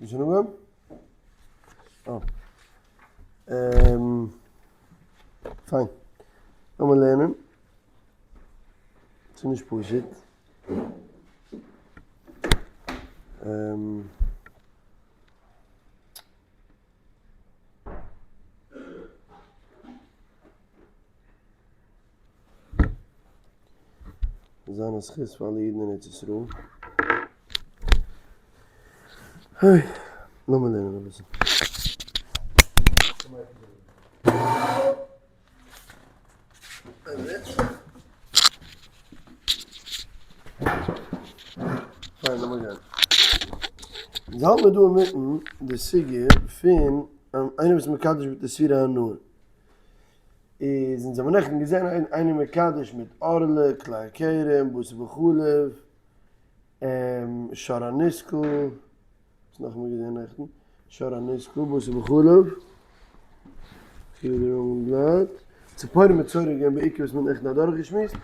איז שוין אנגעהויבן? אה. פיין. לאמיר לערנען. ס'איז נישט פשוט. זיין א זכות פאר אלע אידן אין ארץ ישראל. היי, לאמיר לערנען אביסל. פיין, לאמיר גיין. אונז האלט מיר דא אינמיטן די סוגיא פון איינער וואס איז מקדש מיט איסורי הנאה. איז אונז האבן נעכטן געזען איינער מקדש מיט ערלה, כלאי הכרם, בשר בחלב, שור הנסקל, וואס נאך האבן מיר געזען נעכטן? שור הנסקל, בשר בחלב, ציפורים מצורע געווען בעיקר וואס מ'האט נעכטן אדורכגעשמועסט.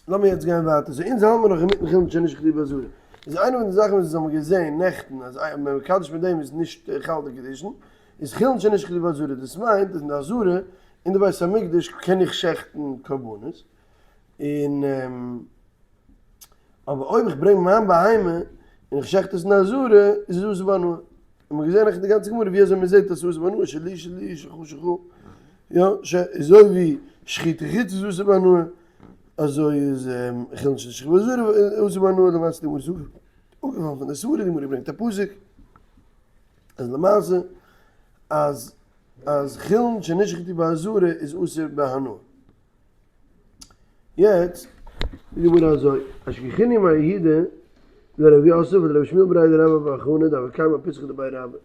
לאמיר יעצט גיין ווייטער, so אונז האלט מיר נאך אינמיטן חולין שנשחטו בעזרה, איז איינע פון די זאכן וואס אונז האבן געזען נעכטן אז מען מקדש מיט דעם איז נישט חל די קידושין, איז חולין שנשחטו בעזרה, דאס מיינט אז אין די עזרה אין די בית המקדש קען איך שעכטן קרבנות, און אבער אויב איך ברענג מיין בהמה און איך שעכט עס אין די עזרה איז עס אסור בהנאה. האט מען געזען נעכטן די גאנצע גמרא ווי אזוי מען זעט אז ס'איז אסור בהנאה, שלי שלי שלך שלך, יא, אזוי ווי שחוטי חוץ איז אסור בהנאה, אזוי איז חולין שנשחטו בעזרה אסור בהנאה, למעשה די גמרא איז אפגעפאלן פון די סברה, די גמרא ברענגט א פסוק אז למעשה אז אז חולין שנשחטו בעזרה איז אסור בהנאה. יעצט די גמרא אזוי, אשכחינהו מר יהודה לרב יוסף ולרב שמואל בריה דרבה בר חנא דהוו קיימי אפיתחא דבי רבה,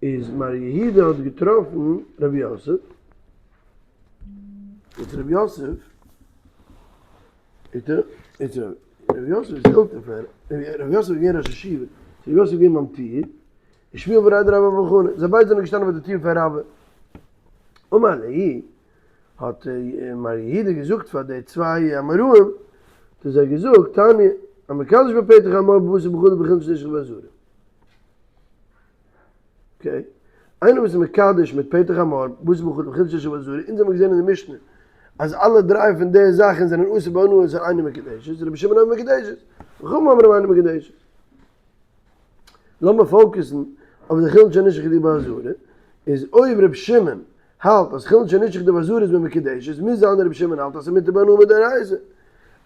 איז מר יהודה האט געטראפן רב יוסף, יעצט רב יוסף, יעצט רב יוסף איז עלטער פון, רב יוסף איז געווען ראש ישיבה, רב יוסף איז געווען ביים טיר, און שמואל בריה דרבה בר חנא, זיי ביידע זענען געשטאנען ביי די טיר פון רבה, אמר להו האט מר יהודה געזאגט פאר די צוויי אמוראים, האט ער זיי געזאגט, תניא, המקדש בפטר חמור בבשר בחלב בחולין שנשחטו בעזרה. okay, איינער וואס איז מקדש מיט פטר חמור, בשר בחלב בחולין שנשחטו בעזרה, אונז האבן געזען אין די משנה אז אלע דריי פון די זאכן זענען אסור בהנאה און אינה מקודשת, רבי שמעון אומר מקודשת, וחכמים אומרים אינה מקודשת. לאמיר focus ן אויף די חולין שנשחטו בעזרה, איז אויב רבי שמעון האלט אז חולין שנשחטו בעזרה איז מען מקודשת, מוז זיין רבי שמעון האלט אז ס'איז מותר בהנאה מדאורייתא.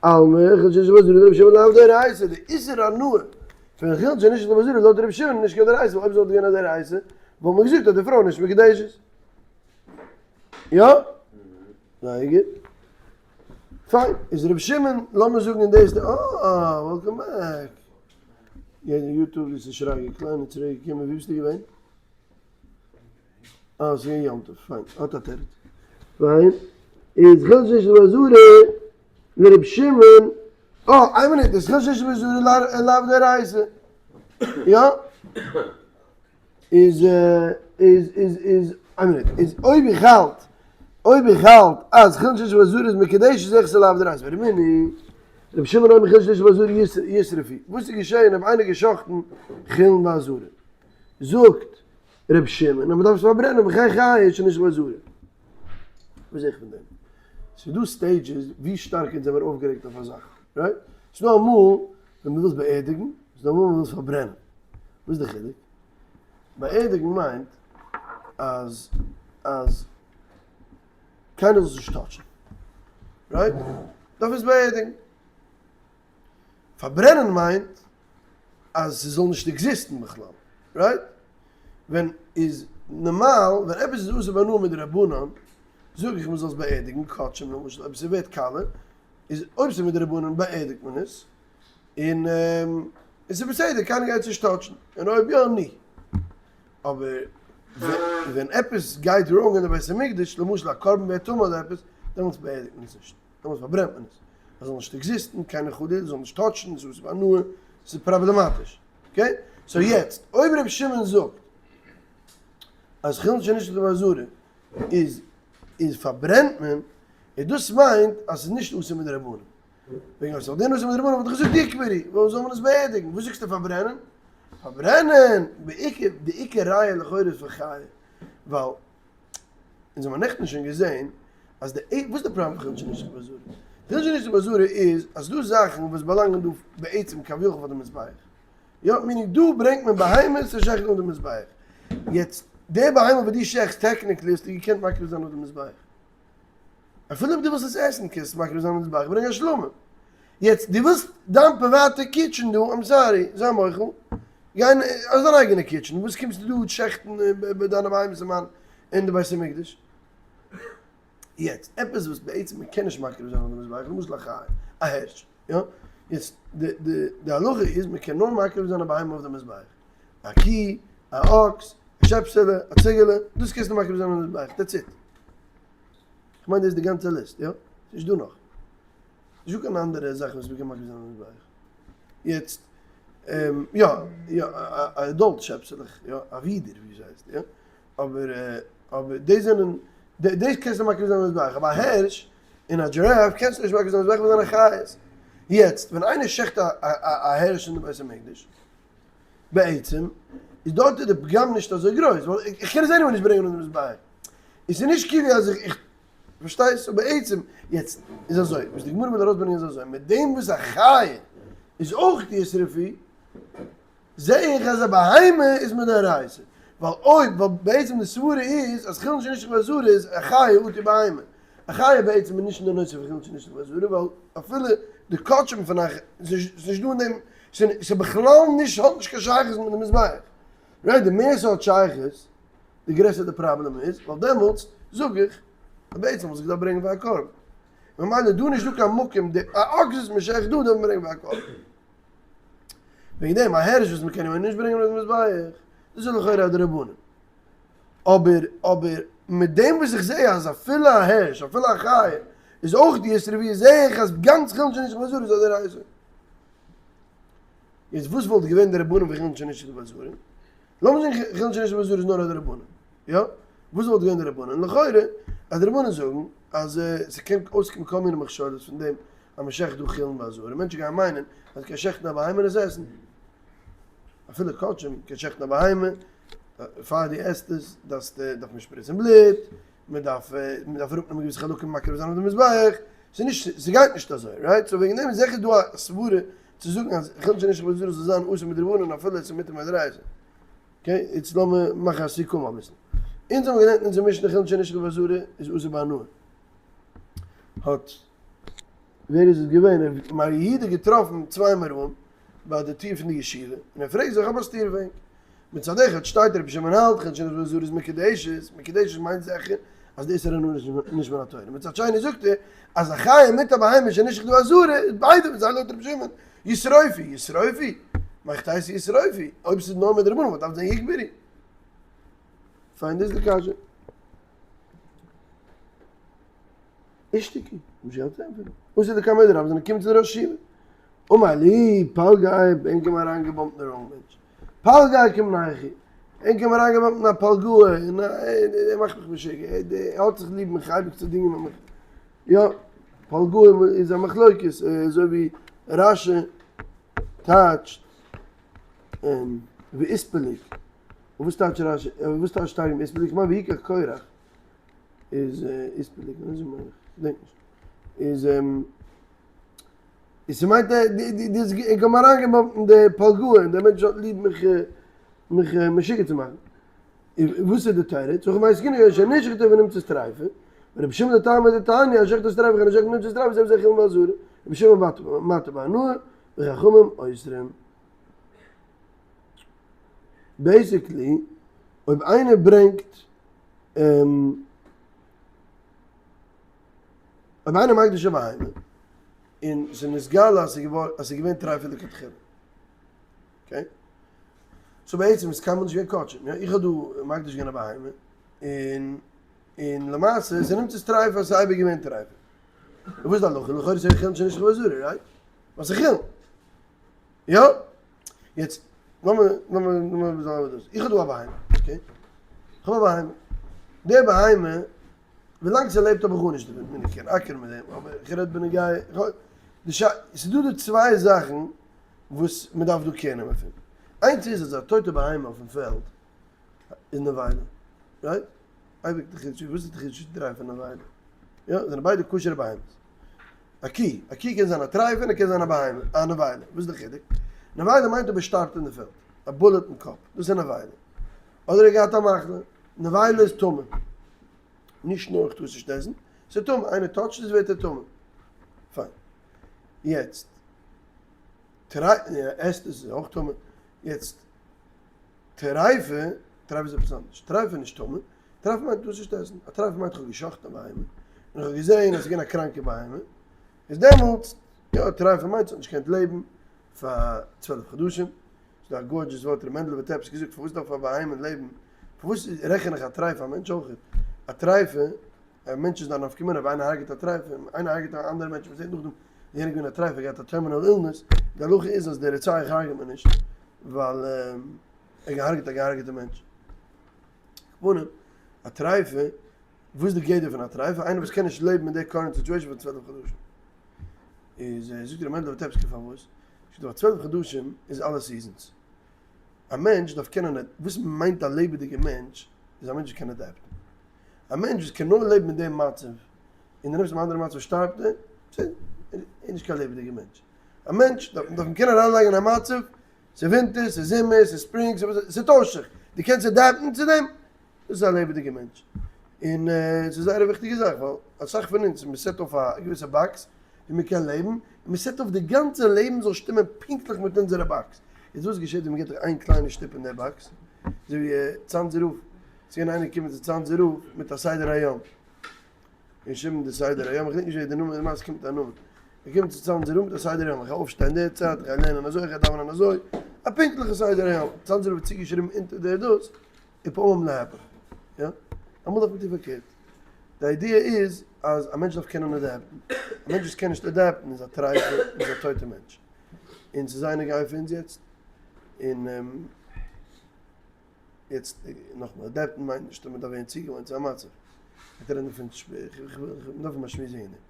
אלמא חולין שנשחטו בעזרה לרבי שמעון לאו דאורייתא, די איסור הנאה פון חולין שנשחטו בעזרה לויט רבי שמעון איז נישט קיין דאורייתא, ווייל אויב ס'וואלט געווען א דאורייתא וואלט מען געזאגט אז די פרוי איז נישט מקודשת. יא? זייער גוט. פיין, איז רבי שמעון, לאמיר זאגן אין דאס, אה, welcome back. יעדער YouTube דאס איז שרגא קליין איז צוריק געקומען, ווי ביסטו געווען? אה, ס'איז געווען יום טוב, פיין, האט א תירוץ. פיין, איז חולין שנשחטו בעזרה לרבי שמעון, אה, איין מינוט, איז חולין שנשחטו בעזרה לאו דאורייתא, יא? איז איז איז איז איין מינוט, איז אויב איך האלט, אויב איך האלט אז חולין שנשחטו בעזרה איז מקודשת זעה איך ס'איז לאו דאורייתא, ורמינהי, רבי שמעון אומר חולין שנשחטו בעזרה ישרפו, וואס איז געשעהן אויב איינער געשחטן חולין בעזרה? זאגט רבי שמעון אז מ'דארף עס פארברענען וכן חיה שנשחטה בעזרה. וואס זעה איך פון דעם? ס'איז דא stages ווי שטארק אונז זעמיר אויפגערעגט אויף א זאך, right? ס'איז דא אמאל ווען מ'וויל עס באערדיגן, ס'איז דא אמאל ווען מ'וויל עס פארברענען. וואס איז די חילוק? באערדיגן מיינט אז אז קיינער זאל עס נישט touch ן, right? דארף עס באערדיגן. פארברענען מיינט אז ס'זאל נישט exist ן בכלל, right? ווען איז נארמאל ווען עפעס איז אסור בהנאה מדרבנן, זאג איך מ'זאל עס באערדיגן, קדשים למשל אויב ס'ווערט קאלע, איז אויב ס'איז מדרבנן באערדיגט מען עס, און עס איז בסדר קיינער גייט עס נישט touch ן, און אויב יא ני. אבער ווען עפעס גייט wrong אין די בית המקדש, למשל א קרבן ווערט טמא אדער עפעס, דעמאלטס באערדיגט מען עס נישט. דעמאלטס פארברענט מען עס, עס זאל נישט exist ן, קיינער חלילה זאל נישט touch ן, עס איז אסור בהנאה, עס איז פראבלעמאטיש, okay? so יעצט, אויב רבי שמעון זאגט אז חולין שנשחטו בעזרה איז איז פארברענט מען, איז דאס מיינט אז עס איז נישט אסור מדרבנן, וועגן אויב עס וואלט געווען אסור מדרבנן וואלט איך געזאגט יקברו, וואס זאל מען עס באערדיגן, וואס זאגסטו פארברענען? פארברענען, בעיקר, די עיקר ראיה לכאורה איז פון חיה, ווייל אונז האבן נעכטן שוין געזען אז די וואס איז די פראבלעם פון חולין שנשחטו בעזרה? חולין שנשחטו בעזרה איז אז ס'דא זאכן וואס באלאנגען דא בעצם כביכול פאר די מזבח, יא, meaning דא ברענגט מען בהמות צו שעכטן אויף די מזבח, יעצט די בהמה וואס דו שעכטסט technically האסטו געקענט מקריב זיין אויף די מזבח, אפילו אויב דו ווילסט עס עסן קענסטו עס מקריב זיין אויף די מזבח, ברענג א שלמים. יעצט דו ווילסט דיין פריוואטע kitchen דא, I'm sorry, זיי מוחל, גיי אין האסט דיין אייגענע kitchen, וואס קומסטו דא שעכטן דיינע בהמות אין מיין אין די בית המקדש? יעצט עפעס וואס בעצם מען קען נישט מקריב זיין אויף די מזבח, למשל א חיה, א הערש, יא, יעצט די די די הלכה איז מען קען נאר מקריב זיין א בהמה אויף די מזבח, א קי, א אקס, א שעפסעלע, א ציגעלע, דאס קענסטו מקריב זיין אויף די מזבח, that's it. כ'מיין דאס איז די גאנצע ליסט, יא? ס'נישט דא נאך. נישט דא קיין אנדערע זאכן וואס מ'קען מקריב זיין אויף מזבח. יעצט, יא, יא, א adult שעפסעלעך, יא, א ווידער ווי עס הייסט, יא. אבער, אבער דאס זענען, דאס קענסטו מקריב זיין אויף מזבח, אבער א הערש און א giraffe קענסטו נישט מקריב זיין אויף מזבח ווייל זיי זענען חיות. יעצט, ווען איינער שעכט א הערש אין די בית המקדש, בעצם איז דארט איז די פגם נישט אזוי גרויס, ווייל איך קען עס anyway נישט ברענגען אויף די מזבח. עס איז נישט כאילו אז איך. פארשטייסט? סאו בעצם, יעצט איז אזוי, וואס די גמרא וויל ארויסברענגען איז אזוי, מיט דעם וואס א חיה איז אויך ישרפו, זע איך אז א בהמה איז מדאורייתא, ווייל אויב, ווייל בעצם די סברה איז אז חולין שנשחטו בעזרה איז א חיה אטו בהמה, א חיה בעצם איז נישט אין די נושא פון חולין שנשחטו בעזרה, ווייל אפילו די קדשים פון א, ס'איז נישט דא אין דעם, ס'איז בכלל נישט, האט נישט קיין שייכות מיט די מזבח, right, די מער ס'האט שייכות, די גרעסער די פראבלעם איז, ווייל דעמאלטס זאג איך אז בעצם וואלט איך געדארפט ברענגען פאר א קרבן, ממילא דא נישט דא קיין מקום, די א אקס וואס מען שעכט דא דארף מען ברענגען פאר א קרבן. וועגן דעם א הערש וואס מען קען אים נישט ברענגען אויפן מזבח, דאס איז לכאורה א דרבנן. אבער אבער מיט דעם וואס איך זע אז אפילו א הערש, אפילו א חיה, איז אויך די ישרפו, זע איך אז גאנץ חולין שנשחטו בעזרה איז א דאורייתא. יעצט וואס וואלט געווען די רבנן פון חולין שנשחטו בעזרה? לאמיר זאגן חולין שנשחטו בעזרה איז נאר א דרבנן, יא? וואס וואלט געווען די רבנן? לכאורה אז די רבנן זאגן אז ס'קען אויסקומען כל מיני מכשולות פון דעם אז מ'שעכט דא חולין בעזרה, מענטשן גייען מיינען אז מ'קען שעכטן א בהמה און עס עסן, אפילו קדשים קען שעכטן א בהמה, פאר דו עסט עס דארפסטו דארף מען שפריצן בלוט, מ'דארף מ'דארף אראפנעמען געוויסע חלקים מקריב זיין אויף די מזבח, ס'איז נישט ס'גייט נישט אזוי, right? so וועגן דעם איז זיכער דא א סברה צו זאגן אז חולין שנשחטו בעזרה זאל זיין אסור מדרבנן אפילו עס איז מותר מדאורייתא. okay, יעצט לאמיר מאכן א סיכום אביסל. אונז האבן געלערנט אין אונזער משנה חולין שנשחטו בעזרה איז אסור בהנאה. האט ווער איז עס געווען? ר' מר יהודה געטראפן צוויי אמוראים ביי די טיר פון די ישיבה, און ער פרעגט זיי, איך האב א סתירה פאר ענק. מצד אחד שטייט רבי שמעון האלט חולין שנשחטו בעזרה איז מקודשת, מקודשת מיינט זיכער אז די איסור הנאה איז נישט מן התורה, מצד שני זאגט ער אז א חיה מיט א בהמה שנשחטו בעזרה איז ביידע פון זיי לויט רבי שמעון, ישרפו, ישרפו, מאכט הייסט ישרפו, אויב ס'איז נאר מדרבנן וואלט דארף זיין יקברו. פיין דאס איז די קשיא. אישתיקי, נישט געהאט צו ענטפערן. וואס איז די קמיה דרב זענען קומט צו די ראש ישיבה. אמר לי, פלגא ענק האבן אריינגעבאמפט אין די wrong מענטש. פלגא קום נייכי. ענק האבן אריינגעבאמפט אין א פלגאה, און ער מאכט מיך משוגע, ער האט זיך ליב מיך אייביג צו דינגען מיט מיך. יא, פלגאה איז א מחלוקת, אזוי ווי רש"י טייטשט ואיספליג. וואס טייטשט רש"י, וואס טייטשט תרגום ואיספליג? כ'מיין ויקח קורח איז איספליג, כ'דענק נישט. איז. און ס'מיינט די די די איך האב אריינגעבאמפט אין די פלגאה און דער מענטש האט ליב מיך מיך משוגע צו מאכן. וואס איז די תירוץ? הכא במאי עסקינן כגון שנשחטה ונמצאת טריפה, ורבי שמעון לטעמיה דתניא השוחט את הטריפה וכן השוחט ונמצאת טריפה זה וזה חולין בעזרה, רבי שמעון מתיר בהנאה וחכמים אוסרים. basically אויב איינער ברענגט אויב איינער מקדיש א בהמה און ס'איז נתגלה אז ס'איז געווען טרייפה לכתחילה, okay? so בעצם איז קיינמאל נישט געווען קדשים, יא? איך האב דא מקדיש געווען א בהמה און און למעשה ס'נעמט עס טרייפה אז ס'איז אייביג געווען טרייפה. און וואס איז די הלכה? לכאורה איז חולין שנשחטו בעזרה, right? ווייל ס'איז חולין. יא? יעצט לאמיר לאמיר לאמיר זאגן דאס. איך האב דא א בהמה, okay? איך האב א בהמה. די בהמה ווילאנג ס'לעבט האב איך גארנישט דערמיט, מיין איך קען אקערן מיט דעם, אבער איך רעד בנוגע, ס'איז דא דא צוויי זאכן וואס מ'דארף דא care נעמען פון. איינס איז אז א טויטע בהמה אויפן פעלד איז נבילה, right? אייביג די חידוש, וואס איז די חידוש טרייף און נבילה? יא, זענען ביידע כשר'ע בהמות. א קי, א קי קען זיין א טרייף און ער קען זיין א בהמה, א נבילה. וואס איז די חילוק? נבילה מיינט אויב ער שטארבט אין די פעלד, א bullet אין קאפ, דאס איז נבילה. אדער ער האט געהאט א מחלה, נבילה איז טמא. נישט נאר איך טאר עס נישט עסן, ס'איז טמא, איינער touch ט עס ווערט ער טמא. פיין. יעצט, טריי, עסט עס איז אויך טמא. יעצט, טרייפה, טרייפה איז עפעס אנדערש. טרייפה איז נישט טמא. טרייפה מיינט דארפסט נישט עסן. א טרייפה מיינט איך האב גע'שחט'ן א בהמה, און איך האב געזען אז ס'איז געווען א קראנקע בהמה, איז דעמאלטס, יא, טרייפה מיינט ס'האט נישט געקענט לעבן פאר 12 חדשים. ס'איז דא א gorgeous ווארט, ר' מענדל וויטעפסקי זאגט, פארוואס דארף א בהמה לעבן? פארוואס רעכן איך א טרייפה א מענטש אויך? א טרייפה, א מענטש איז דא א נפקא מינה אויב איינער הרג'ט א טרייפה, איינער הרג'ט א אנדערע מענטש, מ'זעט נאכדעם איז יענער געווען א טרייפה, געהאט א terminal illness, די הלכה איז אז דער רוצח הרג'ט מען נישט, ווייל ער האט געהארגעט א געהארגעטע מענטש. כפנים, א טרייפה, וואס איז די גדר פון א טרייפה? איינער וואס קען נישט לעבן אין די current situation פאר 12 חדשים. איז זאגט ר' מענדל וויטעפסקי פארוואס? זאגט ער ווייל 12 חדשים איז אלע seasons. א מענטש דארף קענען, וואס מיינט א לעבעדיגע מענטש? איז א מענטש וואס קען adapt ן. א מענטש וואס קען נאר לעבן אין דעם מצב, און דו נעמסט אים א אנדערע מצב שטארבט ער, בסדר, ער איז נישט קיין לעבעדיגע מענטש. א מענטש דארף מען קענען אריינלייגן אין א מצב, ס'איז ווינטער, ס'איז זומער, ס'איז spring, ס'טוישט זיך, דו קענסט adapt ן צו דעם, דאס איז א לעבעדיגע מענטש. און ס'איז זייער א וויכטיגע זאך, ווייל אסאך פון אונז, מען set אויף א געוויסע box ווי מען קען לעבן, און מען set אויף די גאנצע לעבן זאל שטימען פונקטליך מיט אונזערע box. יעצט וואס געשעט ווען מען גיבט דיך איין קליינע שטופ אין די box? אזוי ווי צאנזער רב, ס'איז געווען איינער געקומען צו צאנזער רב מיט א סדר היום, און שריבן די סדר היום, איך געדענק נישט ווי די נאמען, למעשה קומט א נאמען, ער קומט צו צאנזער רב מיט א סדר היום, איך גיי אויפשטיין די צייט, איך גיי לערנען אזוי, איך גיי דאווענען אזוי, א פונקטליכע סדר היום, צאנזער רב האט צוגעשריבן אונטער די דאס, ופעמים להיפך, יא, אמאל דארף מען טון פארקערט, די idea איז אז א מענטש דארף קענען adapt ן, א מענטש וואס קען נישט adapt ן איז א טרייפע, איז א טויטע מענטש, און ס'איז זייער נוגע פאר אונז יעצט, און יעצט נאכאמאל, adapt ן מיינט נישט אז מען דארף ווערן צוגעוואוינט צו א מצב, איך רעד דערפון, מען דארף האבן א שמועס וועגן דעם,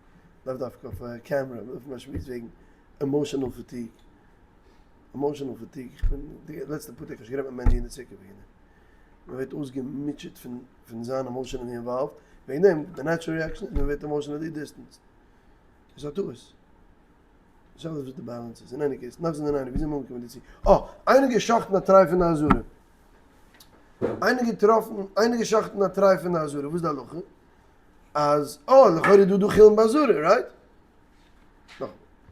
לאו דווקא אויף קעמרע, מען דארף האבן א שמועס וועגן emotional fatigue, emotional fatigue, איך בין די לעצטע פאר טעג נישט גערעדט מיט מענדי אין די סוכה וועגן דעם, מען ווערט אויסגעמוטשעט פון פון זיין emotionally involved, וועגן דעם די natural reaction איז מען ווערט emotionally distanced, איז א טעות. נישט אלעס וואס די balance איז, אין any case, נאך זענען איינער, ווי זענען מיר אנגעקומען דערצו? אה! איינער גע'שחט'ן א טרייף אין די עזרה. איינער געטראפן, איינער גע'שחט'ן א טרייף אין די עזרה, וואס איז די הלכה? אז, אה, לכאורה איז דא דא חולין בעזרה, right? נאכאמאל,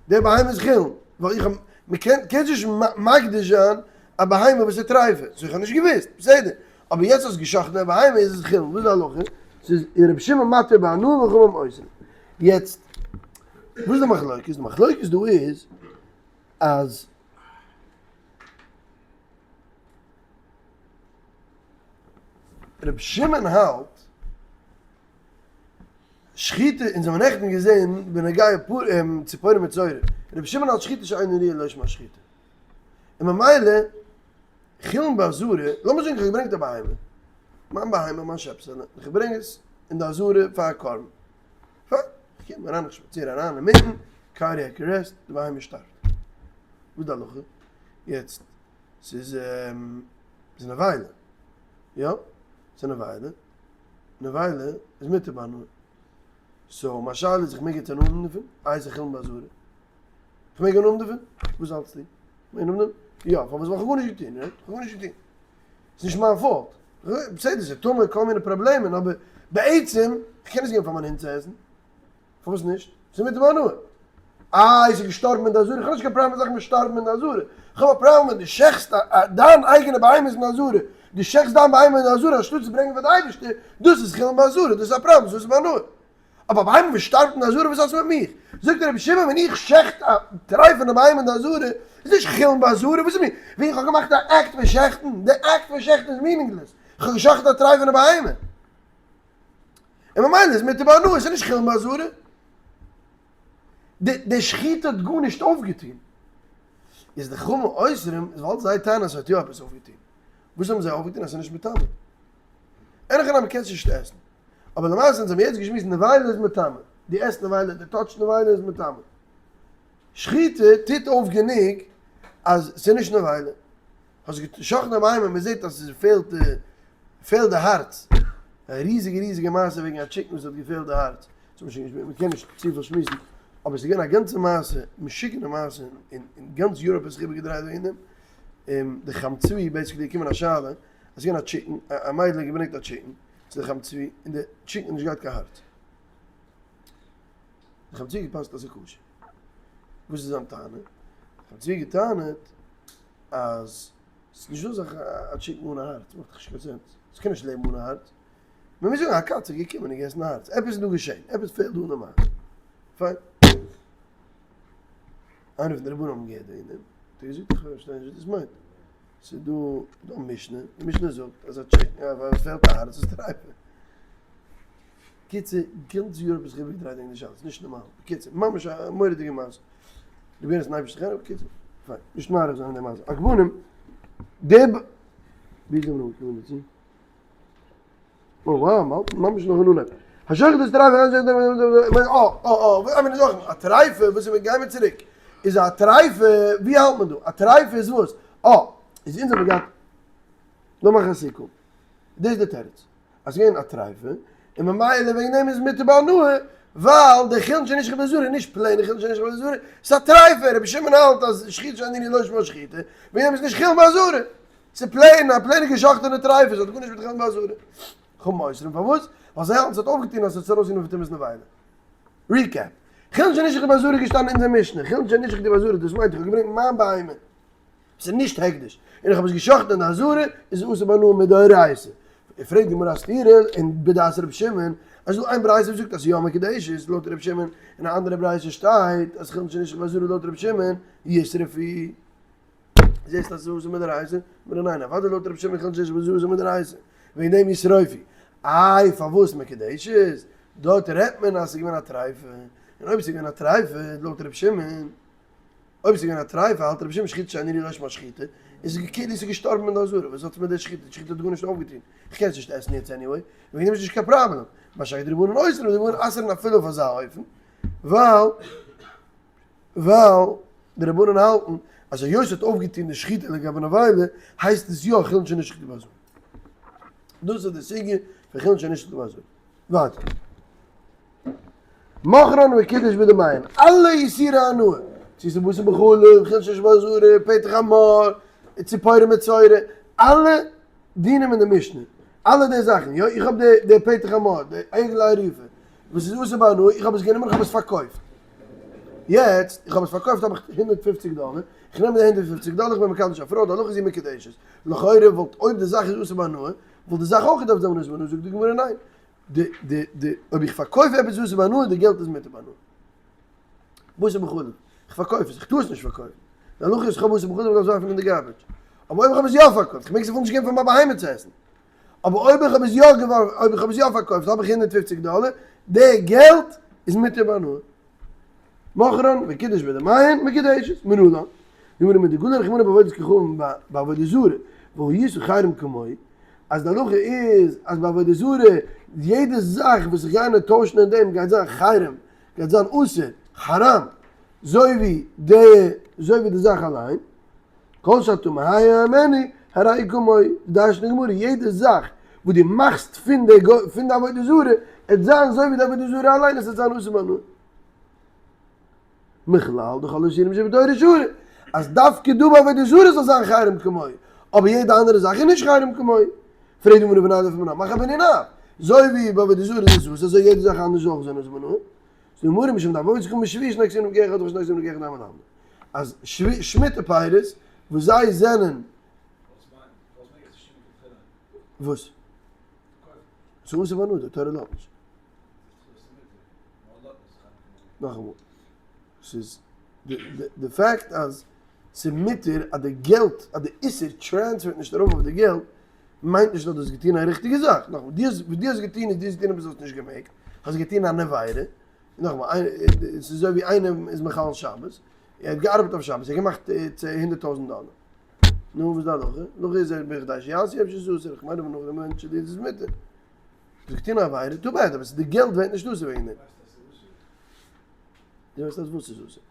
די בהמה איז חולין, ווייל איך האב, מען קען, קענסט נישט מקדיש זיין א בהמה וואס איז טרייפה, so איך האב נישט געוואוסט, בסדר, אבער יעצט האסט גע'שחט'ן א בהמה איז עס חולין, וואס איז די הלכה? ס'איז רבי שמעון מתיר בהנאה וחכמים אוסרין. יעצט, וואס איז די מחלוקת? די מחלוקת דא איז אז רבי שמעון האלט שחיטה, אונז האבן נעכטן געזען בנוגע ציפורים מצורע, רבי שמעון האלט שחיטה שאינה ראויה לא שמה שחיטה, און ממילא חולין בעזרה, לאמיר זאגן איך האב געברענגט א בהמה, מיין בהמה, מיין שעפסעלע, איך ברענג עס אין די עזרה פאר א קרבן, פיין, איך קום אריין, איך שפאציר אריין אינמיטן, cardiac arrest, די בהמה שטארבט. וואס איז די הלכה? יעצט, ס'איז ס'איז נבילה, יא? ס'איז נבילה, נבילה איז מותר בהנאה. so מיין שאלה איז, איך מעג יעצט הנאה האבן דערפון? איי ס'איז חולין בעזרה. איך מעג הנאה האבן דערפון? וואס האלטסטו? מעג הנאה האבן? יא, פארוואס? ווייל איך האב גארנישט געטון, right? איך האב גארנישט געטון. ס'איז נישט מיין fault. בסדר, ס'איז טמא, כל מיני פראבלעמען, אבער בעצם, איך קען עס געבן פאר מיין הונט צו עסן. פארוואס נישט? ס'איז מותר בהנאה. איי, ס'איז געשטארבן אין די עזרה, איך האב נישט קיין פראבלעם מיט זאכן וואס שטארבן אין די עזרה. איך האב א פראבלעם ווען דו שעכסט דיין אייגענע בהמות אין די עזרה. דו שעכסט דיין בהמה אין די עזרה אנשטאט צו ברענגען פאר די אייבערשטער, דאס איז חולין בעזרה, דאס איז א פראבלעם, ס'איז אסור בהנאה. אבער א בהמה וואס שטארבט אין די עזרה, וואס האסטו מיט מיך? זאגט רבי שמעון, ווען איך שעכט א טרייפענע בהמה אין די עזרה, איז נישט חולין בעזרה, וואס איז מיר? ווען איך האב געמאכט א act פון שעכטן, די act פון שעכטן איז meaningless, איך האב געשאכטן א טרייפענע בהמה. און ממילא איז מותר בהנאה, עס איז נישט חולין בעזרה. די שחיטה האט גארנישט אויפגעטון. איז די חכמים אוסרים, איז ווייל זיי טענה'ן אז עס האט יא עפעס אויפגעטון. וואס האבן זיי אויפגעטון אז עס איז נישט מטמא? אין הכי נמי קענסט נישט עסן. אבער למעשה אונז האבן יעצט געשמועסט נבילה איז מטמא. דו עסט נבילה, דו touch סט נבילה איז מטמא. שחיטה טוט אויף גענוג אז ס'איז נישט נבילה. האסט געשחט'ן א בהמה, מען זעט אז עס פעלט די, פעלט די הארץ. א ריזיגע ריזיגע מעשה וועגן א chicken וואס האט געפעלט די הארץ. מען קען נישט צופיל שמועסן, אבער עס איז געווען א גאנצע מעשה, משוגענע מעשה, און גאנץ Europe האט זיך איבערגעדרייט וועגן דעם. און די חם צבי basically געקומען א שאלה, עס איז געווען א chicken, א מיידל האט געברענגט א chicken צו די חם צבי, און די chicken האט נישט געהאט קיין הארץ. די חם צבי געפסק'נט אז ס'איז כשר. וואס איז זיין טענה? די חם צבי געטענה'ט אז ס'איז נישט דא אזאך א chicken אן א הארץ, מאכט דאך נישט קיין sense, ס'קען נישט לעבן אן א הארץ. מען מוז זאגן א קאץ איז געקומען און געגעסן א הארץ, עפעס איז דא געשען, עפעס פעלט דא אין די מעשה. פיין. איינער פון די רבנים האבן געהערט וועגן דעם, האט ער געזאגט איך פארשטיי נישט וואס דאס מיינט. ס'איז דא דא א משנה, די משנה זאגט אז א chicken אז פעלט א הארץ איז טרייפה. קיצור, גאנץ Europe איז זיך איבערגעדרייט וועגן די שאלה, ס'איז נישט נארמאל. בקיצור, ממש א מורא'דיגע מעשה. רבי יונתן אייבערשטער חרב, בקיצור, פיין, נישט מאריך זיין אין די מעשה. על כל פנים, די ב. ווי איז מען אנגעקומען דערצו? אוי וואו, מ'האלט ממש נאך אין אנהייב. השוחט את הטריפה, אה, אה, אה, אה, א טרייפה, וואס איז, גיי מיר צוריק. איז א טרייפה, ווי האלט מען דא? א טרייפה איז וואס? אה, איז אונז האבן געהאט, לאמיר מאכן א סיכום. דאס איז די תירוץ. אז ס'איז געווען א טרייפה, און ממילא וועגן דעם איז מותר בהנאה, ווייל די חולין שנשחטו בעזרה איז נישט plain חולין שנשחטו בעזרה, ס'איז א טרייפה, רבי שמעון האלט אז שחיטה שאיננה לא שמה שחיטה, וועגן דעם איז נישט חולין בעזרה. ס'איז plain, א plain ע געשאכטענע טרייפה, ס'האט גארנישט מיט חולין בעזרה. חכמים אוסרים פארוואס? ווייל זיי האלטן ס'האט אויפגעטון אז ס'האט ארויסגענומען פון טומאת נבילה. recap. חולין שנשחטו בעזרה איז געשטאנען אין אונזער משנה, חולין שנשחטו בעזרה דאס מיינט איך האב געברענגט מיין בהמה, ס'איז נישט הקדש, און איך האב עס געשחט'ן אין די עזרה, איז עס אסור בהנאה מדאורייתא. פרעגט די גמרא א סתירה אין בדעת רבי שמעון, אז ס'דא איין ברייתא וואס זאגט אז ס'איז יא מקודשת לויט רבי שמעון, און א אנדערע ברייתא שטייט אז חולין שנשחטו בעזרה לויט רבי שמעון, ישרפו. זעסט אז ס'איז אסור מדאורייתא? גמרא ניין, אוודאי לויט רבי שמעון חולין שנשחטו בעזרה אסור מדאורייתא, וועגן דעם ישרפו. איי פארוואס מקודשת? דארט רעדט מען אז ס'איז געווען א טרייפה, און אויב ס'איז געווען א טרייפה לויט רבי שמעון, אויב ס'איז געווען א טרייפה האלט רבי שמעון שחיטה שאיננה לא שמה שחיטה, איז כאילו ס'איז געשטארבן אין די עזרה, וואס האט עס מיט די שחיטה, די שחיטה האט גארנישט אויפגעטון, איך קען עס נישט עסן יעצט anyway, וועגן דעם איז נישט קיין פראבלעם, משא כ די רבנן אוסרים, די רבנן אסר'ן אפילו אויף אזא אופן, ווייל ווייל די רבנן האלטן אז היות ס'האט אויפגעטון די שחיטה לגבי נבילה, הייסט עס יא חולין שנשחטו בעזרה. דאס איז די סוגיא פון חולין שנשחטו בעזרה. ווייטער. מכרן וקידש בדמיהן, אלע איסורי הנאה, צו ס'איז בשר בחלב, חולין שנשחטו בעזרה, פטר חמור, ציפורים מצורע, אלע דינים אין די משנה, אלע די זאכן, יא איך האב די פטר חמור, די עגלה ערופה, וואס איז אסור בהנאה, איך האב עס גענומען איך האב עס פארקויפט, יעצט איך האב עס פארקויפט האב איך 150 דאלער, איך נעם די 150 דאלער איך בין מקדש א פרוי, די הלכה איז זי מקודשת, לכאורה וואלט אויב די זאך איז אסור בהנאה, וואלט די זאך אויך געדארפט זיין אסור בהנאה, זאגט די גמרא ניין, די די די אויב איך פארקויף עפעס וואס איז בהנאה די געלט איז מותר בהנאה. בשר בחלב, איך פארקויף עס, איך טאר עס נישט פארקויפן, די הלכה איז איך האב בשר בחלב איך דארף עס ווארפן אין די garbage, אבער אויב איך האב עס יא פארקויפט, איך מעג עס אפילו נישט געבן פאר מיין בהמה צו עסן, אבער אויב איך האב עס יא געווארפן, אויב איך האב עס יא פארקויפט האב איך 150 דאלער, די געלט איז מותר בהנאה. מכרן וקידש בדמיהן מקודשת, מנלן. די גמרא מדגלי רחמנא בעבודת כוכבים בעבודה זרה, והיית חרם כמוהו, אז די הלכה איז אז ביי עבודה זרה יעדע זאך וואס איך גיי נאר טוישן אין דעם גייט זיין חרם, גייט זיין אסור, חרם, אזוי ווי די אזוי ווי די זאך אליין, כל שאתה מהי' הימנו הרי כמוהו, דרש'נט די גמרא יעדע זאך וואס דו מאכסט פון די פון די עבודה זרה, עט זיין אזוי ווי די עבודה זרה אליין, עס וועט זיין אסור בהנאה. מכלל דכל האיסורים שבתורה שרי, אז דווקא דא ביי עבודה זרה זאל זיין חרם כמוהו, אבער יעדע אנדערע זאך איז נישט חרם כמוהו. פרעגט די גמרא ונדע פון מנין, מאך א בנין אב, אזוי ווי ביי עבודה זרה איז עס אסור, אזוי יעדע זאך אנדערש זאל אויך זיין אסור בהנאה. זאגט די גמרא משום דעבודת כוכבים בשביעית שני כתובים כאחד ושני כתובים כאחד אין מלמד. אז שמיטה פירות וואס זיי זענען וואס? ס'איז אסור בהנאה, די תורה לאזט נישט. נאכאמאל, ס'איז די fact אז ס'איז מותר אז די געלט, אז די איסור transfer ט נישט ארויף אויף די געלט, מיינט נישט אז דו האסט געטון א ריכטיגע זאך. נאכאמאל, דו האסט, וואס דו האסט געטון איז דו האסט געטון עפעס וואס האסט נישט געמעגט, האסט געטון אן עבירה. נאכאמאל, ס'איז אזוי ווי איינער איז מחלל שבת, ער האט געארבעט אויף שבת, ער האט געמאכט 100,000 דאלער. נו, וואס איז די הלכה? הלכה איז ער בכדי שיעשו אפשר איז אסור, איך מיין אבער נאכדעם ווען איז עס מותר. דו האסט געטון א עבירה, too bad, אבער די געלט ווערט נישט אסור וועגן דעם. דו ווייסט אז וואס איז אסור?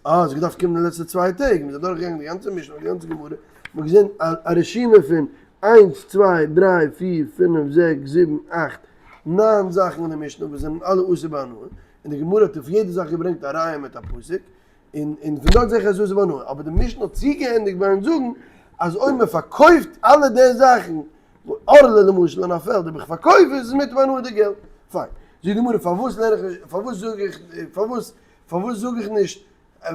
אה, עס האט געדארפט קומען די לעצטע צוויי טעג, מ'איז אדורכגעגאנגען די גאנצע משנה און די גאנצע גמרא, מ'האט געזען א רשימה פון איינס, צוויי, דריי, פיר, פינף, זעקס, זיבן, אכט, ניין זאכן אין די משנה וואס זענען אלע אסור בהנאה, און די גמרא האט אויף יעדע זאך געברענגט א ראיה מיט א פסוק, און און פון דארט זע איך אז ס'איז אסור בהנאה, אבער די משנה האט צוגעענדיגט ביים זאגן אז אויב מ'פארקויפט אלע די זאכן, ערלה למשל אין א פעלד אויב איך פארקויף עס איז מותר בהנאה די געלט, פיין. זאגט די גמרא פארוואס לערן איך נישט, פארוואס זאג איך, פארוואס פארוואס זאג איך נישט,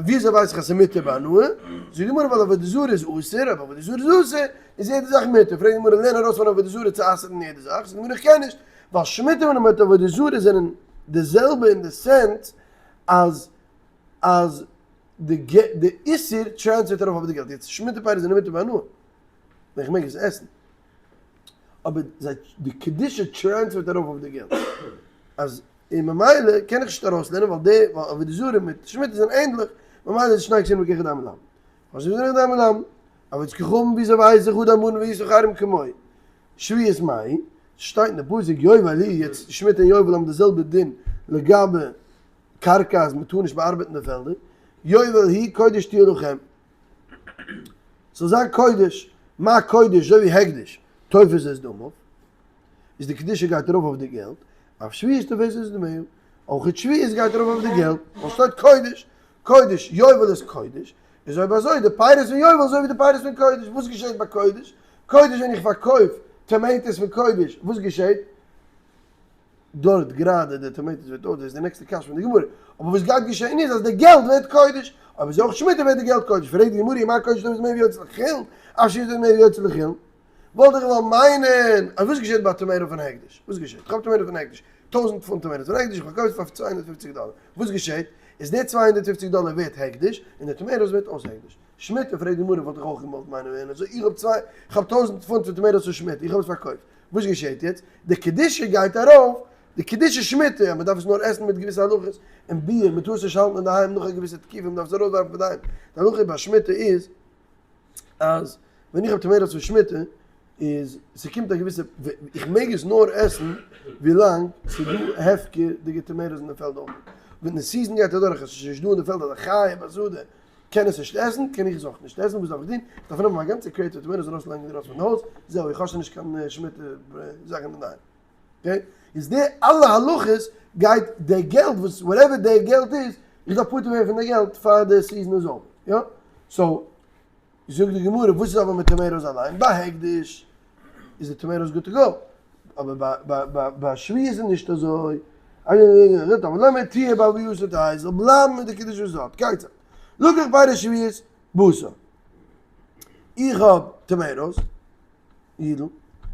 וויאזוי ווייס איך אז ס'איז מותר בהנאה? זאגט די גמרא ווייל עבודה זרה איז אסור, אויב עבודה זרה איז אסור איז יעדע זאך מותר, פרעגט די גמרא לערן ארויס פון עבודה זרה צו אסר'ן יעדע זאך, זאגט די גמרא איך קען נישט, ווייל שמיטה און עבודה זרה זענען די זעלבע אין די sense אז אז די איסור טרענספערט ארויף אויף די געלט, יעצט שמיטה פירות זענען מותר בהנאה, ווען איך מעג עס עסן, אבער זיי די קדושה טרענספערט ארויף אויף די געלט, אז און ממילא קען איך נישט ארויסלערנען ווייל די ווייל עבודה זרה מיט שמיטה זענען ענדליך, ממילא איז שני כסים בכיכר דם לם. וואס איז דם לם? אבער איז כחום וויאזוי ווייס איך אדם אן וישא חרם כמוהו? שביעית מאי, שטייט אין די פסוק יובל היא, יעצט שמיטה און יובל האבן די זעלבע דין לגבי קרקע אז מען טאר נישט באארבעטן די פעלדער, יובל היא קודש תהיה לכם. ס'זאל זיין קודש, מה קודש אזוי ווי הקדש, תופס את דמיו, איז די קדושה גייט ארויף אויף די געלט, אף שביעית תופסת את דמיה, אויך שביעית גייט ארויף אויף די געלט, ווייל שטייט קודש, קודש, יובל איז קודש, איז אויב אזוי די פירות פון יובל אזוי ווי די פירות פון קודש, וואס געשעט ביי קודש? קודש ווען איך פארקויף tomatoes פון קודש, וואס געשעט? דארט גראדע די tomatoes ווערט אויס, דאס איז די נעקסטע קשיא פון די גמרא, אבער וואס גייט געשען איז אז די געלט ווערט קודש, אויב איז אויך שמיטה ווערט די געלט קודש, פרעגט די גמרא מה קודש תופס דמיה ויוצא לחולין, אף שביעית תופס דמיה ויוצא לחולין, וואלט איך געוואלט מיינען אז וואס געשעט ביי tomato פון הקדש? וואס געשעט? איך האב tomato פון הקדש, טויזענט פונט tomato פון הקדש, איך פארקויף עס פאר 250 דאלער, וואס געשעט? איז די 250 דאלער ווערט הקדש, און די tomatoes ווערט אויס הקדש. שמיטה, פרעגט די גמרא, וואלט איך אויך געוואלט מיינען ווען אזוי, איך האב צוויי, איך האב טויזענט פונט פון tomatoes פון שמיטה, איך האב עס פארקויפט, וואס געשעט יעצט? די קדושה גייט ארויף, די קדושה שמיטה, אז מען דארף עס נאר עסן מיט געוויסע הלכות, און ביר, מען טאר עס נישט האלטן אינדערהיים נאך א געוויסע תקופה, מען דארף עס ארויסווארפן פון דערהיים, די הלכה ביי שמיטה איז, אז ווען איך האב tomatoes פון שמיטה, איז ס'קומט א געוויסע, איך מעג עס נאר עסן ווילאנג ס'איז דא הפקר'דיגע tomatoes אין די פעלד אויך, ווען די season גייט אדורך עס איז נישט דא אין די פעלד אזא חיה בשדה קען עס נישט עסן, קען איך עס אויך נישט עסן, וואס דארף איך טון? איך דארף נעמען מיין גאנצע crate פון tomatoes און ארויסלייגן אינדרויסן פון די הויז, זהו איך האב שוין נישט קיין שמיטה זאכן אינדערהיים. okay? איז די אלע הלכות גייט די געלט וואס whatever די געלט איז, איך דארף פטור ווערן פון די געלט פאר די season איז over, יא? so זאגט די גמרא וואס איז אבער מיט tomatoes אליין? ביי הקדש איז די tomatoes good to go, אבער ביי שביעית איז נישט אזוי, אבער לאמיר תהיה בעליות תהא, זאל בלייבן מיט די קדושה וואס האט, כיצד? לקח פירות שביעית בשר, איך האב tomatoes, יידל,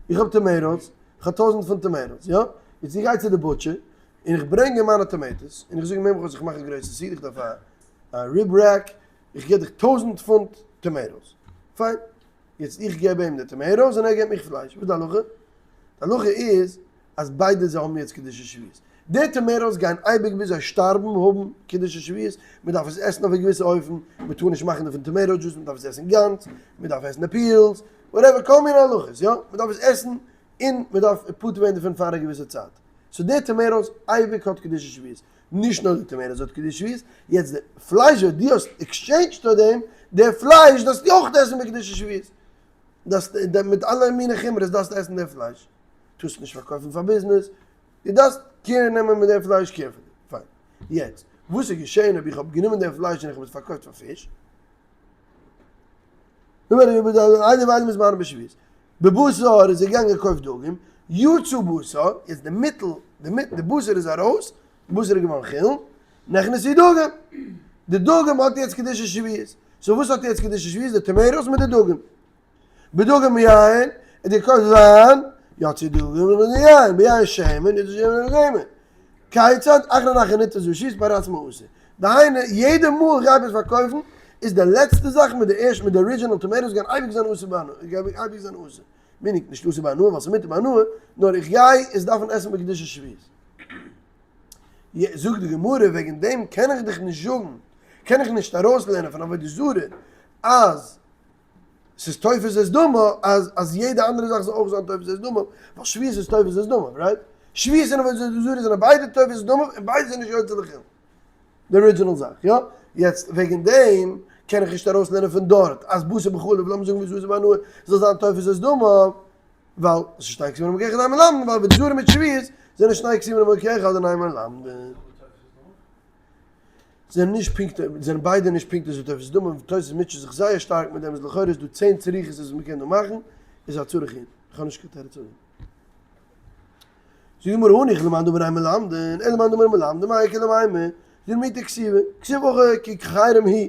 איך האב tomatoes, איך האב טויזענט פון tomatoes, יא? יעצט איך גיי צו די butcher, און איך ברענג אים מיינע tomatoes, און איך זאג אים הער מיך אויס איך מאך א גרויסע סעודה, איך דארף א rib rack, איך גיב דיך טויזענט פונט tomatoes. פיין. יעצט איך געב אים די tomatoes און ער געבט מיך פלייש. וואס איז די הלכה? די הלכה איז אז ביידע זיי האבן יעצט קדושת שביעית. די tomatoes גייען אייביג ביז זיי שטארבן האבן קדושת שביעית, מען דארף עס עסן אויף א געוויסע אופן, מען טאר נישט מאכן דערפון tomato juice, מען דארף עס עסן גאנץ, מען דארף עסן די peels, whatever, כל מיני הלכות, יא, מען דארף עס עסן און מען דארף פטור ווערן דערפון פאר א געוויסע צייט. so די tomatoes אייביג האט קדושת שביעית, נישט נאר די tomatoes האט קדושת שביעית, יעצט די פלייש וואס דו האסט exchanged פאר דעם, די פלייש דארפסטו אויך עסן בקדושת שביעית, דארפסט מיט אלע מיני חומרות דארפסטו עסן די פלייש, טארסט נישט פארקויפן פאר ביזנעס, דו דארפסט care נעמען מיט די פלייש carefully, פיין. יעצט, וואס איז געשען אויב איך האב גענומען די פלייש און איך האב עס פארקויפט פאר פיש? בבשר איז ער געגאנגען געקויפט דגים, יצא בשר, יעצט די מיטל, די מיטל, די בשר איז ארויס, די בשר איז געווארן חולין, נכנסו דגים, די דגים האט יעצט קדושת שביעית, so וואס האט יעצט קדושת שביעית? די tomatoes מיט די דגים. בדגים יין, ער האט געקויפט וויין, יצאו דגים מיט יין, ביין שמן, יצא שמן ודגים. כיצד? אחרון אחרון נתפס בשביעית פר עצמו אסור. דהיינו, יעדע מאל איך גיי עפעס פארקויפן, איז די לעצטע זאך מיט די ערשטע, מיט די original tomatoes גייען אייביג זיין אסור בהנאה, גייען אייביג זיין אסור. meaning, נישט אסור בהנאה ווייל ס'איז מותר בהנאה, נאר איך גיי עס דארפן עסן בקדושת שביעית. זאגט די גמרא, וועגן דעם קען איך דיך נישט זאגן, קען איך נישט ארויסלערנען פון עבודה זרה אז ס'איז תופס את דמיו אז אז יעדע אנדערע זאך זאל אויך זיין תופס את דמיו, ווייל שביעית איז תופס את דמיו, right? שביעית און עבודה זרה זענען ביידע תופס את דמיו און ביידע זענען נישט יוצא לחולין. די original זאך, יא? יעצט וועגן דעם קען איך נישט ארויסלערנען פון דארט אז בשר בחלב לאמיר זאגן ווי אזוי בהנאה זאל זיין תופס את דמיו, ווייל עס איז שני כתובים למקח אין מלמדין, ווייל עבודה זרה מיט שביעית זענען שני כתובים למקח אדער אין מלמדין. זענען נישט פונקט, זענען ביידע נישט פונקט אזוי תופס דמיו, תוס' מוטשעט זיך זייער שטארק מיט דעם, איז לכאורה איז דא צען צריכות וואס מען קען דא מאכן, איז א צריך עיון, איך האב נישט קיין תירוץ אויף דעם. זאגט די גמרא הניחא למאן דאמר אין מלמדין, אלא למאן דאמר מלמדין מאי איכא למימר, זאגט למעוטי כתיבה, כתיב הכא כי חרם הוא,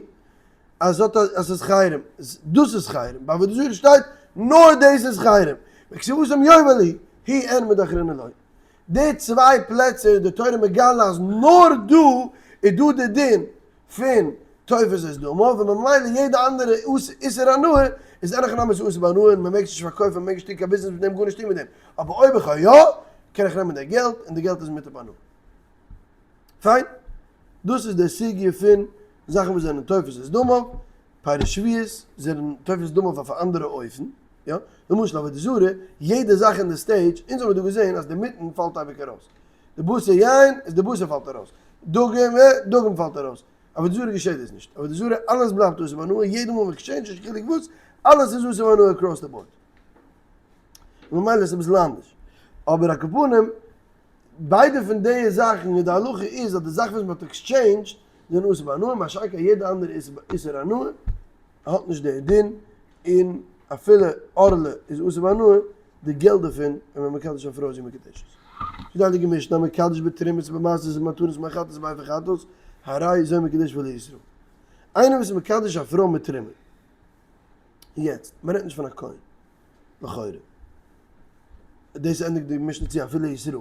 אז האט אז ס'איז חרם, דאס איז חרם, ביי עבודה זרה שטייט נאר דאס איז חרם, וכתיב התם יובל הוא, הוא אין מידי אחרינא לא. די צוויי פלעצער איז די תורה מגלה אז נאר דא איז דא די דין פון תופס את דמיו, און ממילא יעדע אנדערע איסור הנאה איז אין הכי נמי ס'איז אסור בהנאה און מ'מעג עס נישט פארקויפן, מ'מעג נישט טון קיין ביזנעס מיט דעם, גארנישט טון מיט דעם, אבער אויב איך האב יא, קען איך נעמען די געלט און די געלט איז מותר בהנאה. פיין, דאס איז די סוגיא פון זאכן וואס זענען תופס את דמיו, פירות שביעית זענען תופס דמיו אויף א אנדערע אופן, יא, למשל עבודה זרה, יעדע זאך אין די stage, אונז האבן דא געזען אז די מיטן פאלט אייביג ארויס, די בשר יין איז די בשר פאלט ארויס, דגים דגים פאלט ארויס, עבודה זרה געשעט דאס נישט, עבודה זרה אלעס בלייבט אסור בהנאה, יעדע מאל מען עקסטשעינדזשט נישט קיין חילוק וואס, אלעס איז אסור בהנאה across the board. ממילא איז עס אביסל אנדערש. אבער על כל פנים, ביידע פון די זאכן איז די הלכה איז אז די זאך וואס מען האט עקסטשעינדזשט זענען אסור בהנאה, מה שאין כן יעדע אנדערע איסור הנאה האט נישט די דין, און אפילו ערלה איז אסור בהנאה, די געלט דערפון ווען מען מקדש א פרוי איז זי מקודשת. זאגט די הייליגע משנה המקדש בתרומות ובמעשרות ובמתנות ובמי חטאת ובאפר חטאת הרי זו מקודשת לישראל. איינער וואס איז מקדש א פרוי מיט תרומה. יעצט, מען רעדט נישט פון א כהן. לכאורה. דאס ענדיגט די משנה צו אפילו ישראל.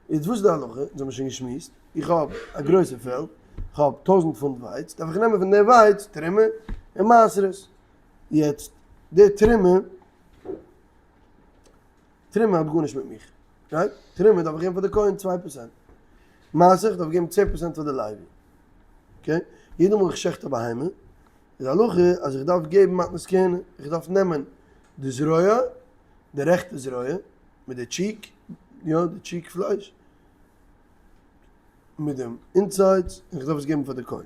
יעצט וואס איז די הלכה? אונז האבן שוין געשמועסט. איך האב א גרויסע פעלד, איך האב טויזנט פונט ווייץ, דארף איך נעמען פון די ווייץ תרומה און מעשרות. יעצט, די תרומה, תרומה האט גארנישט מיט מיך, right? תרומה דארף איך געבן פאר די כהן 2%. מעשר דארף איך געבן 10% פאר די לוי. okay? יעדע מאל איך שעכט א בהמה, איז די הלכה אז איך דארף געבן מתנות כהונה, איך דארף נעמען די זרוע, די רעכטע זרוע, מיט די cheek, יא, די cheek פלייש, מיט דעם insides, און איך דארף עס געבן פאר די כהן.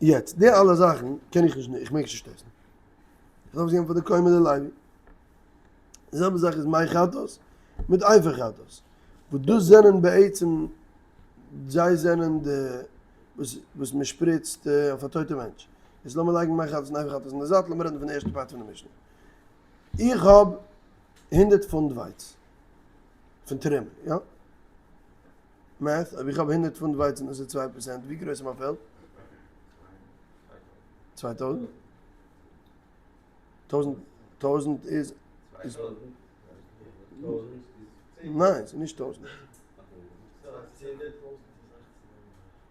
יעצט, די אלע זאכן קען איך נישט, איך מעג עס נישט עסן. איך דארף עס געבן פאר די כהן מיט די לוי. די זעלבע זאך איז מי חטאת מיט אפר חטאת, וואס דאס זענען בעצם, זיי זענען די וואס וואס מען שפריצט אויף א טויטע מענטש. יעצט לאמיר לייגן מי חטאת און אפר חטאת אין די זייט, לאמיר רעדן פון די ערשטע part פון די משנה. איך האב הונדערט פונט ווייץ פון תרומה, יא? math, אויב איך האב הונדערט פונט ווייץ און דאס איז 2%, ווי גרויס איז מיין פעלד? 2000? טויזנט, טויזנט איז, ניין, ס'איז נישט טויזנט.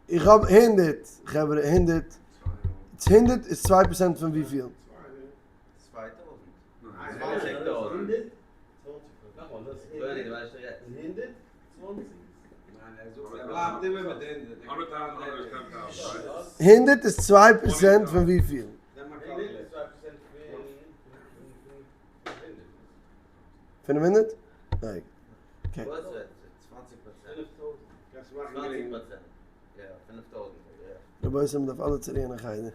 איך האב הונדערט, חברה, הונדערט, הונדערט איז 2% פון וויפיל? הונדערט איז 2% פון וויפיל? פינף הונדערט? ניין. okay. רבותי מ'דארף אלע צו רוען אין חדר.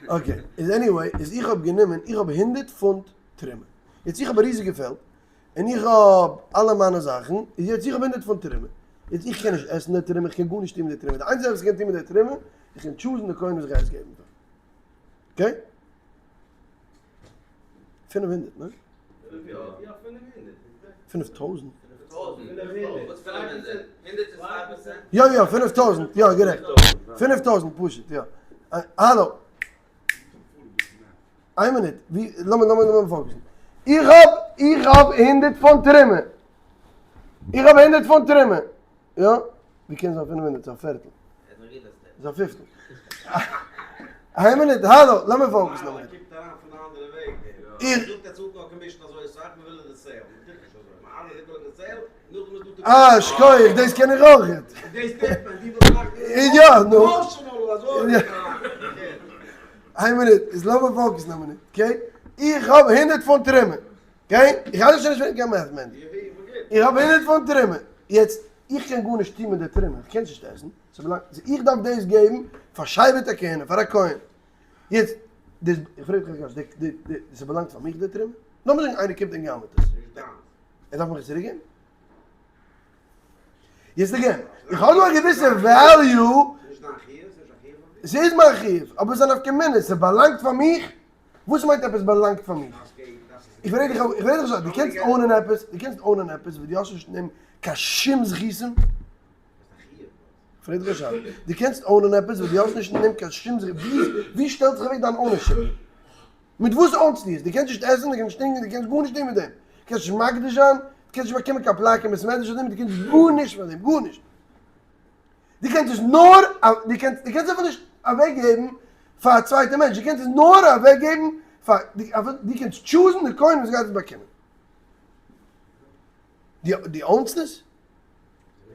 okay, איז anyway, איז איך האב גענומען, איך האב הונדערט פונט תרומה. יעצט איך האב א ריזיגע פעלד, און איך האב אלע מיינע זאכן, איז יעצט איך האב הונדערט פונט תרומה. יעצט איך קען נישט עסן די תרומה, איך קען גארנישט טון מיט די תרומה. די איינציגע זאך וואס איך קען טון מיט די תרומה, איך קען choose ן די כהן וואס איך גיי עס געבן פאר. okay? פינף הונדערט, ניין? פינף טויזנט? יא יא, פינף טויזנט, יא גערעכט. פינף טויזנט פשוט, יא. האלא. איין מינוט, ווי, לאמיר לאמיר לאמיר focus ן. איך האב, איך האב הונדערט פונט תרומה. איך האב הונדערט פונט תרומה. יא? ווי קען זיין פינף הונדערט? ס'איז א פערטל. ס'איז א פיפטל. איין מינוט, האלא, לאמיר focus ן א מינוט. איך. אה, שכוח, דאס קען איך אויך. יא, נו. איין מינוט, איז לאמיר focus ן א מינוט, okay? איך האב הונדערט פונט תרומה, okay? איך האב שוין נישט קיין math מענדי. איך האב הונדערט פונט תרומה. יעצט, איך קען גארנישט טון מיט די תרומה, איך קען עס נישט עסן. ס'באלאנגט, איך דארף דאס געבן פאר שבט הכהונה, פאר א כהן. יעצט, דאס, איך פרעג דיך א קשיא, די, די, ס'באלאנגט פאר מיך די תרומה? לאמיר זאגן איינער קומט און גנב'עט עס, ער דארף מיך עס צוריק געבן? יעצט again, איך האב דא א געוויסע value, ס'איז מיין חיוב, אבער ס'איז א נפקא מינה, ס'באלאנגט פאר מיך? וואס מיינט עפעס באלאנגט פאר מיך? איך פרעג דיך, איך פרעג דיך אזוי, דו קענסט own ען עפעס, דו קענסט own ען עפעס וואס דו האסט נישט אין דעם קיין שום זכותים? איך פרעג דיך א שאלה, דו קענסט own ען עפעס וואס דו האסט נישט אין דעם קיין שום זכות, ווי שטעלט זיך אוועק דיין ownership? מיט וואס own סטו עס? דו קענסט נישט עסן, דו קענסט נישט טרינקען, דו קענסט גארנישט טון מיט דעם, דו קענסט נישט מקדיש זיין, דו קענסט נישט באקומען קיין plaque אין בית מדרש פון דעם, דו קענסט גארנישט פון דעם, גארנישט. דו קענסט עס נאר, דו קענסט, דו קענסט אפילו נישט אוועקגעבן פאר א צווייטע מענטש, דו קענסט עס נאר אוועקגעבן פאר, דו קענסט choose ן די כהן וואס גייט עס באקומען. דו own סט עס?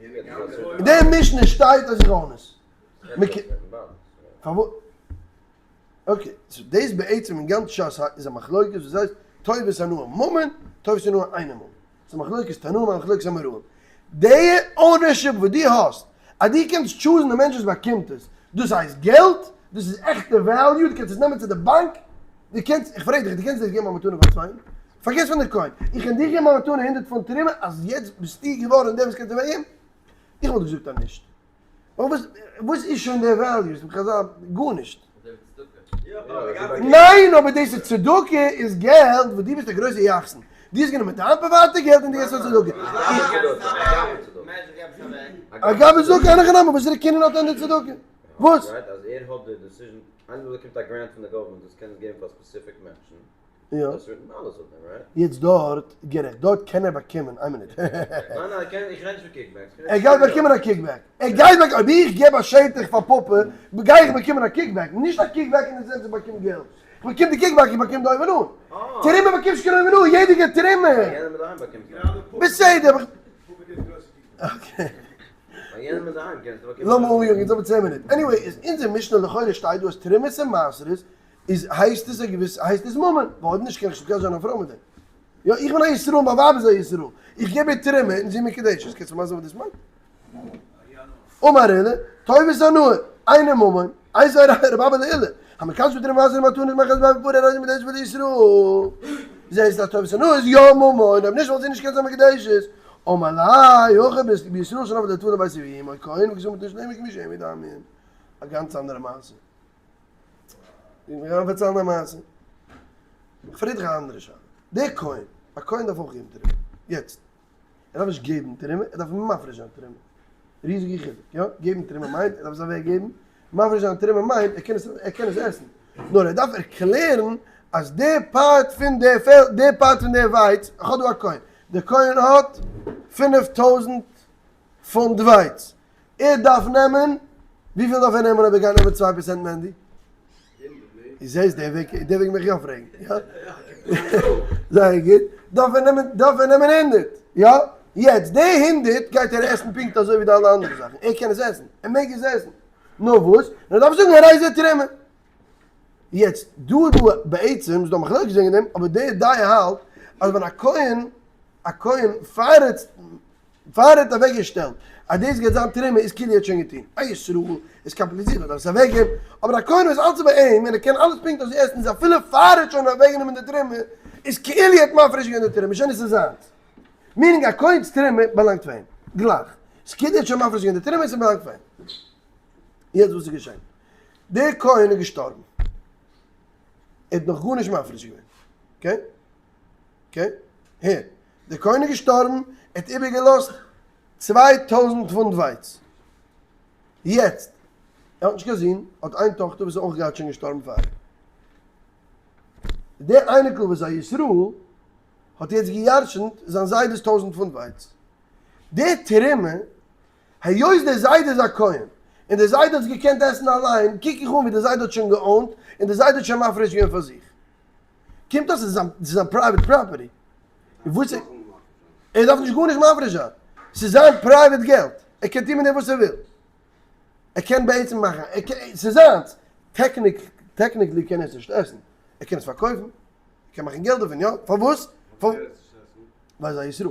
אין די משנה שטייט אז איך own עס. פארוואס? okay, so דאס בעצם אין גאנץ שס איז א מחלוקת וואס הייסט טובת הנאה ממון, טובת הנאה אינו ממון. ס'איז א מחלוקת תנאים א מחלוקת אמוראים. די ownership וואס דו האסט אז דו קענסט choose ן די מענטש וואס באקומט עס, דאס הייסט געלט, דאס איז עכטע value, דו קענסט עס נעמען צו די באנק, דו קענסט, איך פרעג דיך, דו קענסט דאס געבן א מתנה פאר א צווייטן? פארגעס פון די כהן, איך קען דיר געבן א מתנה 100 פונט תרומה אז יעצט ביסטו געווארן דער וואס קען עס אוועקגעבן? איך וואלט געזאגט אז נישט. אבער וואס וואס איז שוין דער value? ס'איז אזא גארנישט. ניין אבער דאס איז צדקה איז געלט וואס דו ביסט א גרויסע יחסן. דו האסט גענומען דיין פריוואטע געלט און דו געבסט פאר צדקה. א גבאי צדקה אין הכי נמי וואס איז די קנין האט אין די צדקה? וואס? יא. יעצט דארט, גערעכט, דארט קען ער באקומען, איין מינוט. ער גייט באקומען א kickback. ער גייט באקומען, אויב איך געב א שטח פאר פאפא, גיי איך באקומען א kickback. נישט א kickback אין די sense איך באקום געלט. איך באקום די kickback, איך באקום די אויבן אן. תרומה באקומסט נישט קיין אויבן אן, יעדער געבט תרומה. בסדר. לאמיר אניאגן, אונז האבן 10 מינוט. anyway, איז אונזער משנה לכאורה שטייט דא אז תרומות און מעשרות איז הייסט עס א געוויסע הייסט עס ממון, ווייל אויב נישט קען איך נישט מקדש זיין א פרוי מיט דעם. יא איך בין א ישראל מיין ווייב איז א ישראל, איך געב איר תרומה און זי מקודשת, קענסט מיר מסביר וואס דאס מיינט? אמר עולא, טובת הנאה, אינו ממון, איזהו רבי אבא לעולא, המקדש בתרומה ומעשר ומתנות מאחז בית פרה הרי זו מקודשת לישראל. זעהסט אז טובת הנאה איז יא ממון, אויב נישט וואלט זי נישט געקענט זיין מקודשת. אמר ליה, הכא בישראל שנפלה טבלה לבית אבי אמו כהן וכתובה מתנה שלמה כמי שהעמיד דמי. א גאנץ אנדערע מעשה. איך גיי פארציילן א מעשה. איך פרעג דיך א אנדערע שאלה. דער כהן, א כהן דארף אויך געבן תרומה. יעצט, ער דארף נישט געבן תרומה, ער דארף מפריש זיין תרומה. ריזיגע חילוק, יא? געבן תרומה מיינט ער דארף עס אוועק געבן, מפריש זיין תרומה מיינט ער קען עס, ער קען עס עסן. נאר ער דארף ערקלערן אז די part פון די פעלד, די part פון די ווייץ, איך האב דא א כהן, דער כהן האט 5000 פונט ווייץ, ער דארף נעמען, וויפיל דארף ער נעמען אויב ער גייט נעמען 2% מענדי? דו זעסט די וועג, די וועג מיך יא פרעגן, יא? זייער גוט, דארף ער נעמען, דארף ער נעמען 100, יא? יעצט די 100 גייט ער עסן פונקט אזוי ווי די אלע אנדערע זאכן, ער קען עס עסן, ער מעג עס עסן, נאר וואס? ער דארף זאגן הרי זה תרומה. יעצט דא איז דא בעצם איז דא מחלוקת וועגן דעם, אבער די דעה האלט אז ווען א כהן, א כהן פארעט פאר ער האט אוועק געשטעלט אז דאס גייט זיין תרומה איז כאילו ער האט שוין געטון. א ישראל איז קאמפליצירט מען דארף עס אוועק געבן, אבער א כהן וואס אלץ איז ביי אים און ער קען אלעס פונקט אזוי עסן איז אפילו פאר ער האט שוין אוועק גענומען די תרומה איז כאילו ער האט מפריש געווען די תרומה שוין איז עס זיינס. meaning א כהן'ס תרומה באלאנגט פאר אים. גלייך. איז כאילו ער האט שוין מפריש געווען די תרומה עס באלאנגט פאר אים. יעצט וואס איז געשען? דער כהן איז געשטארבן. ער האט נאך גארנישט מפריש געווען. okay? okay? הער. דער כהן איז געשטארבן, ער האט איבערגעלאזט 2000 פונט ווייץ. יעצט, ער האט נישט קיין זון, האט איין טאכטער וואס איז אויך געהאט שוין געשטארבן פאר אים. דער אייניקל וואס איז א ישראל, האט יעצט געירשנט זיין זיידע'ס 1000 פונט ווייץ. די תרומה, היות דער זיידע איז א כהן, און דער זיידע האט עס געקענט עסן אליין, קוק איך אן ווי דער זיידע האט שוין גע own ט, און דער זיידע האט שוין מפריש געווען פאר זיך. קומט אויס ס'איז זיין private property. וואס ער דארף נישט גארנישט מפריש זיין. ס'איז זיין private געלט. ער קען טון מיט דעם וואס ער וויל. ער קען בעצם מאכן, ער קען, ס'איז זיינס. technically קען ער עס נישט עסן. ער קען עס פארקויפן. ער קען מאכן געלט דערפון, יא. פארוואס? ווייל ס'איז א ישראל.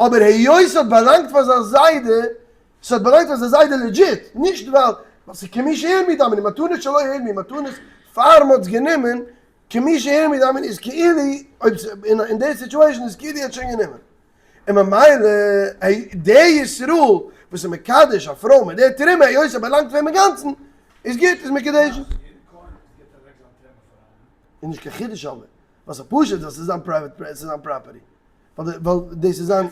אבער היות ס'האט באלאנגט פאר זיין זיידע. ס'האט באלאנגט פאר זיין זיידע legit, נישט ווייל ווייל ס'איז כמי שהרמי דמי, מתנות שלא הערמי, מתנות פאר מ'האט עס גענומען, כמי שהרמי דמי איז כאילו, אויב אין די situation איז כאילו ער האט שוין גענומען. און ממילא די ישראל וואס איז מקדש א פרוי מיט די תרומה היות עס באלאנגט פאר אים אינגאנצן, איז גוט, איז מקודשת. איז נישט קיין חידוש אבער, ווייל ס'איז פשוט אז ס'איז זיין private, ס'איז זיין property. ווייל דאס איז זיין,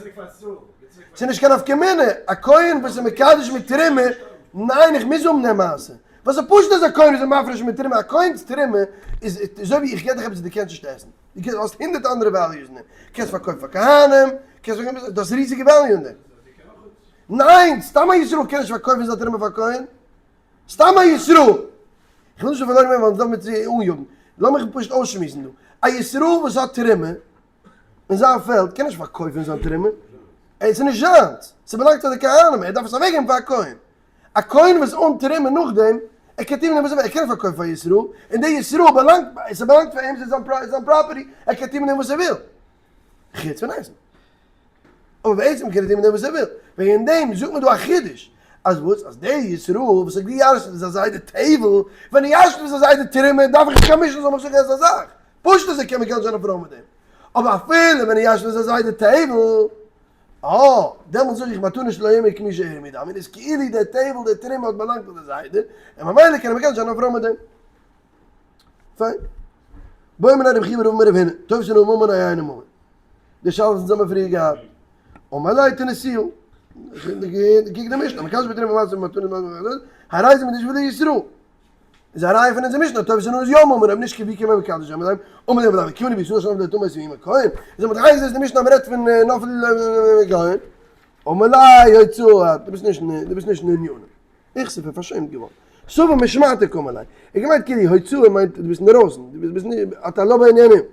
ס'איז נישט קיין נפקא מינה, א כהן וואס איז מקדש מיט תרומה, ניין איך מוז האבן די מעשה, ווייל ס'איז פשוט אז א כהן איז מפריש מיט תרומה, א כהן'ס תרומה איז אזוי ווי איך געב דיך עפעס וואס דו קענסט נישט עסן, דו האסט הונדערט אנדערע values אין דעם, קענסט פארקויפן פאר כהנים, קענסט פארקויפן, דו האסט ריזיגע value אין דעם. ניין, סתם א ישראל קען נישט פארקויפן זיין תרומה פאר כהן. סתם א ישראל! איך וויל נישט פארלוירן ווערן ווייל אונז דארפן מיר צו אניאגן. לאמיך פשוט אויסשמועסן דא. א ישראל וואס האט תרומה אין זיין פעלד קען נישט פארקויפן זיין תרומה. עס איז נישט זיינס. ס'באלאנגט פאר די כהנים. ער דארף עס אוועקגעבן פאר א כהן. א כהן וואס אן תרומה נאכדעם, ער קען טון מיט דעם וואס ער וויל. ער קען נישט פארקויפן פאר ישראל. און דער ישראל באלאנגט, ס'באלאנגט פאר אים, ס'איז זיין property. ער קען טון מיט דעם וואס ער וויל. חוץ פון עסן. אבער בעצם קען ער טון מיט דעם וואס ער וויל. וועגן דעם זאגט מען דא א חידוש, אז וואס? אז דער ישראל וואס האט געירש'נט פון זיין זיידע טבל, ווען ער ירש'נט פון זיין זיידע תרומה, דארף איך נישט קיין משנה זאל מיך זאגן אזא זאך. פשוט אז ער קען מקדש זיין א פרוי מיט דעם. אבער אפילו ווען ער ירש'נט פון זיין זיידע טבל, אה, דעמאלטס זאג איך מתנה שלא הערמי כמי שהרמי דמי, איז כאילו דער טבל, דער תרומה האט באלאנגט פאר די זיידע, און ממילא קען ער מקדש זיין א פרוי מיט דעם. פיין. בעו מיניה רב חייא בר אבא מרב הונא, טובת הנאה ממון או אינו ממון. די שאלה וואס אונז האבן פריער געהאט. אמר ליה תניתוה. קוק די משנה, המקדש בתרומה ומעשר במתנות הרי זה מוקדש לישראל. איז א ראיה פון אונזער משנה, טובת הנאה איז יא ממון, אויב נישט ווי קען מען מקדש זיין מיט דעם? אמר ליה רב כיוון דבישראל שנפלה לו טומאה אבי אמו כהן. איז האט מען דאך איינגעזעצט די משנה אז מ'רעדט פון נפלה לו כהן. אמר ליה הוצאה, דו ביסט נישט דו ביסט נישט אין ענינים. איכסוף איז פארשעמט געווארן. סבר משמעתא קאמר ליה. ער האט געמיינט כאילו הוצאה מיינט דו ביסט אינדערויסן, דו ביסט נישט, אתה לא בעניינים.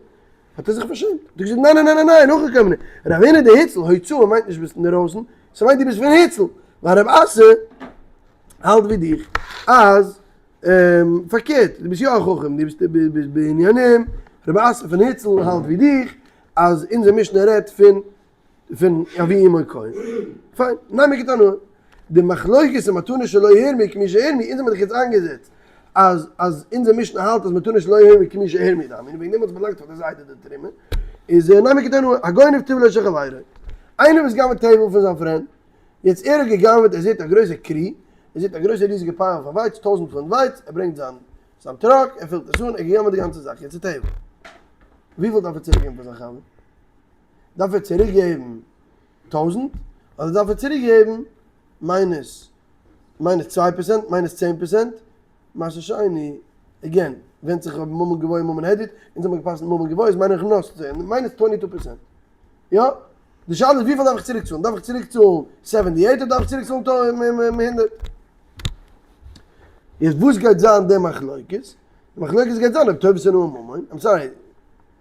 האט ער זיך פארשעמט. האט ער געזאגט ניין ניין ניין ניין, הכי קאמינא. רב הונא דהוצל, הוצאה מיינט נישט ביסט אינדערויסן, ס'מיינט דו ביסט פון הוצל. ווייל רב אסי האלט ווי דיך אז פארקערט, דו ביסט יא א חכם, דו ביסט בעניינים. רב אסי פון הוצל האלט ווי דיך אז אונזער משנה רעדט פון פון אבי אמו כהן. פיין, נימא כתנאי. די מחלוקת אין מתנה שלא הערמי כמי שהרמי, אונז האבן דאך יעצט איינגעזעצט אז אז אונזער משנה האלט אז מתנה שלא הערמי כמי שהרמי דמי, און וועגן דעם האט עס באלאנגט פאר די זיידע די תרומה, איז נימא כתנאי, הגונב טבלו של חברו. איינער וואס גנב'עט טבל פון זיין friend, יעצט ער האט געגנב'עט, ער זעט א גרויסע כרי, ער זעט א גרויסע ריזיגע pile פון ווייץ, טויזענט פונט ווייץ, ער ברענגט זיין זיין truck, ער פילט עס אן, ער האט געגנב'עט די גאנצע זאך, יעצט איז טבל. וויפיל דארף ער צוריקגעבן פאר זיין חבר? דארף ער צוריק געבן טויזענט אדער דארף ער צוריק געבן minus minus צוויי פראצענט minus צען פראצענט מעשר שני again ווענדט זיך אויב ממון גבוה ממון הדיוט אונז האבן געפסקנט ממון גבוה איז מיין איך נאר minus twenty two פראצענט יא די שאלה איז וויפיל דארף איך צוריק צאלן דארף איך צוריק צאלן seventy eight אדער דארף איך צוריק צאלן הונדערט יעצט וואס גייט זיין די מחלוקת די מחלוקת גייט זיין אויב טובת הנאה ממון I'm sorry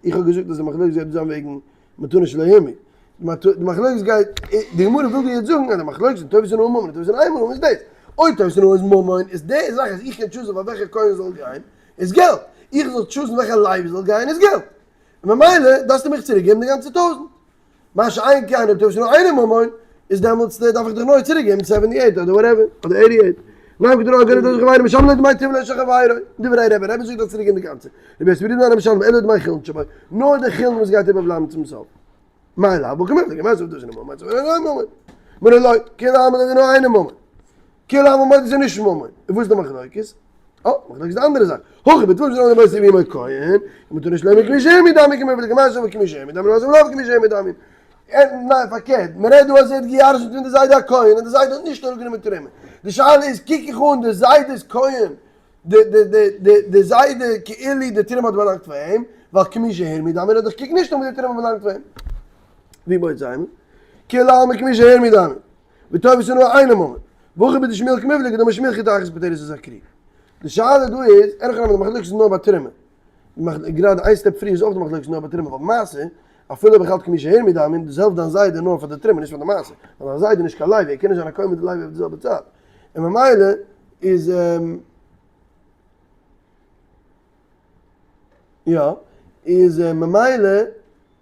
איך האב געזאגט אז די מחלוקת גייט זיין וועגן מתנה שלא הערמי. די מחלוקת גייט, די גמרא וויל דיר יעצט זאגן אז די מחלוקת פון טובת הנאה ממון און טובת הנאה אינו ממון איז דאס. אויב טובת הנאה איז ממון איז די זאך אז איך קען choose ן פאר וועלכע כהן זאל גיין איז געלט. איך זאל choose ן וועלכע לוי זאל גיין איז געלט. און ממילא דארפסטו מיך צוריק געבן די גאנצע טויזנט. מה שאין כן אויב טובת הנאה אינו ממון איז דעמאלטס דארף איך דיך נאר צוריק געבן seventy eight אדער whatever אדער eighty eight. ניין כתוב הגונב טבלו של חברו משלם לו דמי טבלו של חברו דברי רבי רבי זאגט דארף צוריק געבן די גאנצע רבי יוסי ברבי יהודה משלם אלא דמי חולין שבו נאר די חולין וואס גייט איבער בלייבן צום סוף מאי לאו בהא קמיפלגי מעשר טובת הנאה ממון מעשר אינו ממון מנא לא כולי עלמא טובת הנאה אינו ממון כולי עלמא מודה ס'איז נישט ממון און וואס איז די מחלוקת? אה, מחלוקת איז די אנדערע זאך. הכא בטבול שלא למעשה אבי אמו כהן, ומתנה שלא הערמי כמי שהרמי דמי קמיפלגי מעשר כמי שהרמי דמי למעשה לאו כמי שהרמי דמי. ניין פארקערט, מען רעדט דא אז ער האט געירשנט פון די זיידע א כהן און די זיידע האט נישט אראפגענומען תרומה. די שאלה איז קוק איך אן די זיידע'ס כהן, די די די די די זיידע כאילו די תרומה האט באלאנגט פאר אים, ווייל כמי שהרמי דמי אדער איך קוק נישט אן ווי די תרומה באלאנגט פאר אים. ווי בויט זיי כולי עלמא כמי שהרמי דמי. וטובת הנאה אינה ממון. והכא בדשמואל קמיפלגי דאמר שמואל חטה אחת פוטרת את הכרי. די שאלה דא איז, אין הכי נמי די מחלוקת איז נאר ביי תרומה. גראדע איין step פריער איז אויך די מחלוקת נאר ביי תרומה ווייל מעשר, אפילו אויב איך האלט כמי שהרמי דמי, דאס העלפט דיין זיידע נאר פאר די תרומה נישט פאר די מעשר. ווייל דיין זיידע איז נישט קיין לוי, ער קען נישט זיין א כהן מיט די לוי אויף די זעלבע צייט. און ממילא איז יא, איז ממילא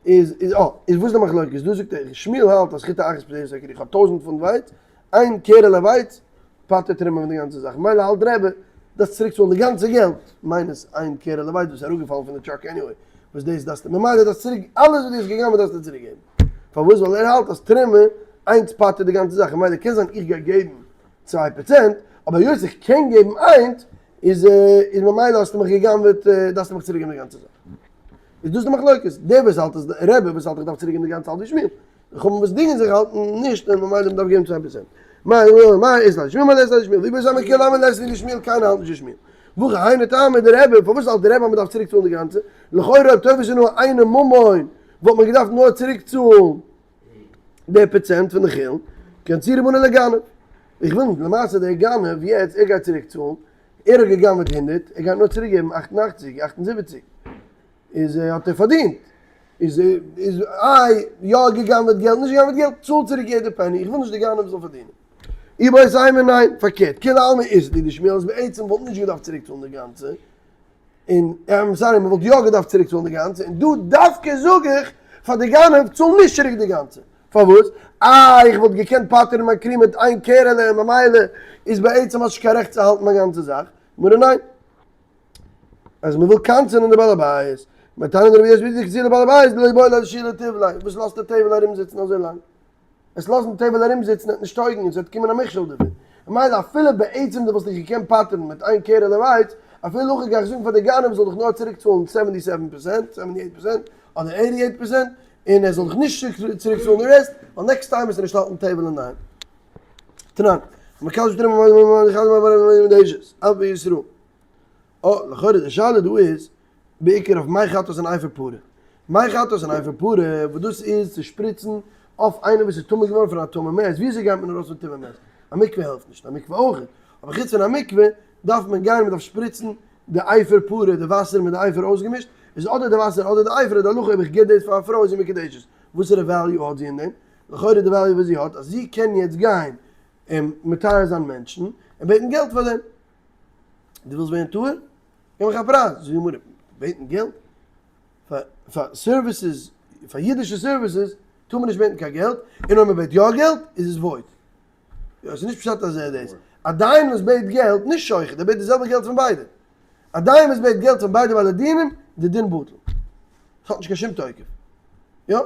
איז איז אה, איז וואס איז די מחלוקת? דא זאגט ער, שמואל האלט אז חטה אחת פוטרת את הכרי, איך האב טויזנט פונט ווייץ, איין קערעלע ווייץ פטר'ט תרומה פון די גאנצע זאך, ממילא האלט רבי דארפסט צוריק צאלן די גאנצע געלט, minus איין קערעלע ווייץ וואס איז אראפגעפאלן פון די truck anyway, וואס דאס דארפסטו, ממילא דארפסט צוריק אלעס וואס דו האסט געגנב'עט דארפסטו צוריק געבן, פארוואס? ווייל ער האלט אז תרומה איינס פטר'ט די גאנצע זאך, ממילא קען זיין איך גיי געבן 2%, אבער היות איך קען געבן איינס, איז איז ממילא האסטו מיך געגנב'עט דארפסטו מיך צוריק געבן די גאנצע זאך. איז דאס די מחלוקת, דער וואס האלט אז רבי וואס האלט איך דארף צוריק געבן די גאנצע האלט ווי שמואל, די חכמים וואס דינגען זיך האלטן נישט און ממילא מ'דארף געבן 2%. מאי מאי אית ליה לשמואל מאי לית ליה לשמואל, ווי ביז אמר כולי עלמא לית ליה לשמואל קיינער האלט נישט ווי שמואל. והכא היינו טעמא דרבי, פארוואס האלט דער רבי אז מ'דארף צוריק צאלן די גאנצע? לכאורה אויב טובת הנאה אינו ממון וואלט מען געדארפט נאר צוריק צאלן די פראצענט פון די חולין, קנסוהו רבנן לגנב. איך וויל נישט, למעשה דער גנב יעצט ער גייט צוריק צאלן, ער האט געגנבעט הונדערט, ער גייט נאר צוריק געבן 88, 78, איז האט ער פארדינט, איז איז איי יא געגנבעט געלט נישט געגנבעט געלט, צאל צוריק יעדע פעני, איך וויל נישט די גנב זאל פארדינען. איבעית אימא ניין, פארקערט, כולי עלמא אית להו דשמואל אז בעצם וואלט נישט געדארפט צוריק צאלן די גאנצע, און I'm sorry מען וואלט יא געדארפט צוריק צאלן די גאנצע, און דא דווקא זאג איך פאר די גנב צאל נישט צוריק די גאנצע, פארוואס? איי איך וואלט געקענט פטר'ן מיין קרי מיט איין קערעלע און ממילא איז בעצם האסט נישט קיין רעכט צו האלטן מיין גאנצע זאך, גמרא ניין. אז מען וויל קנס'ענען די בעל הבית, מתנא דרבי יוסי ברבי יהודה לבעל הבית דלא איבעי ליה לשהויי תבליה, וואס לאזט די טבל ארום זיצן אזוי לאנג? עס לאזן טבל ארום זיצן וועט נישט טויגן און ס'וועט קומען א מכשול דערפון. ממילא אפילו בעצם דו וואלסט דיך געקענט פטר'ן מיט איין קערעלע ווייץ, אפילו הכי גיי איך זאגן פאר די גנב זאל דיך נאר צוריק צאלן 77 פערסענט, 78 פערסענט, אדער 88 פערסענט, און ער זאל דיך נישט צוריק צאלן די רעסט, ווייל next time וועסטו נישט האלטן טבל אינדערהיים. תנן, המקדש בתרומה אף בישראל. אה, לכאורה די שאלה דא איז בעיקר אויף מי חטאת און אפר פרה. מי חטאת און אפר פרה, וואס דאס איז צו שפריצן אויף איינער וואס איז טמא געווארן פון א טמא מת, ווי אזוי גייט מען ארויס פון טמא מת? א מקווה העלפט נישט, א מקווה אויך, אבער חוץ פון א מקווה דארף מען גיין, מען דארף שפריצן די אפר פרה, די וואסער מיט די אפר אויסגעמישט, איז אדער די וואסער אדער די אפר, איז די הלכה אויב איך גיב דאס פאר א פרוי איז זי מקודשת, וואסערע value האט זי אין דעם? לכאורה די value וואס זי האט, אז זי קען יעצט גיין און מטהר זיין מענטשן און בעטן געלט פאר דעם. דו ווילסט ווערן טהור? געב מיך א פרייז. זאגט די גמרא, בעטן געלט פאר פאר services, פאר אידישע services טאר מען נישט בעטן קיין געלט, און אויב מען בעט יא געלט איז עס void. יא, עס איז נישט פשט אז ער דאס. א דיין וואס בעט געלט, נישט שוחט, ער בעט די זעלבע געלט פון ביידע. א דיין וואס בעט געלט פון ביידע בעלי דינים, די דין בטל. עס האט נישט קיין שום תוקף. יא.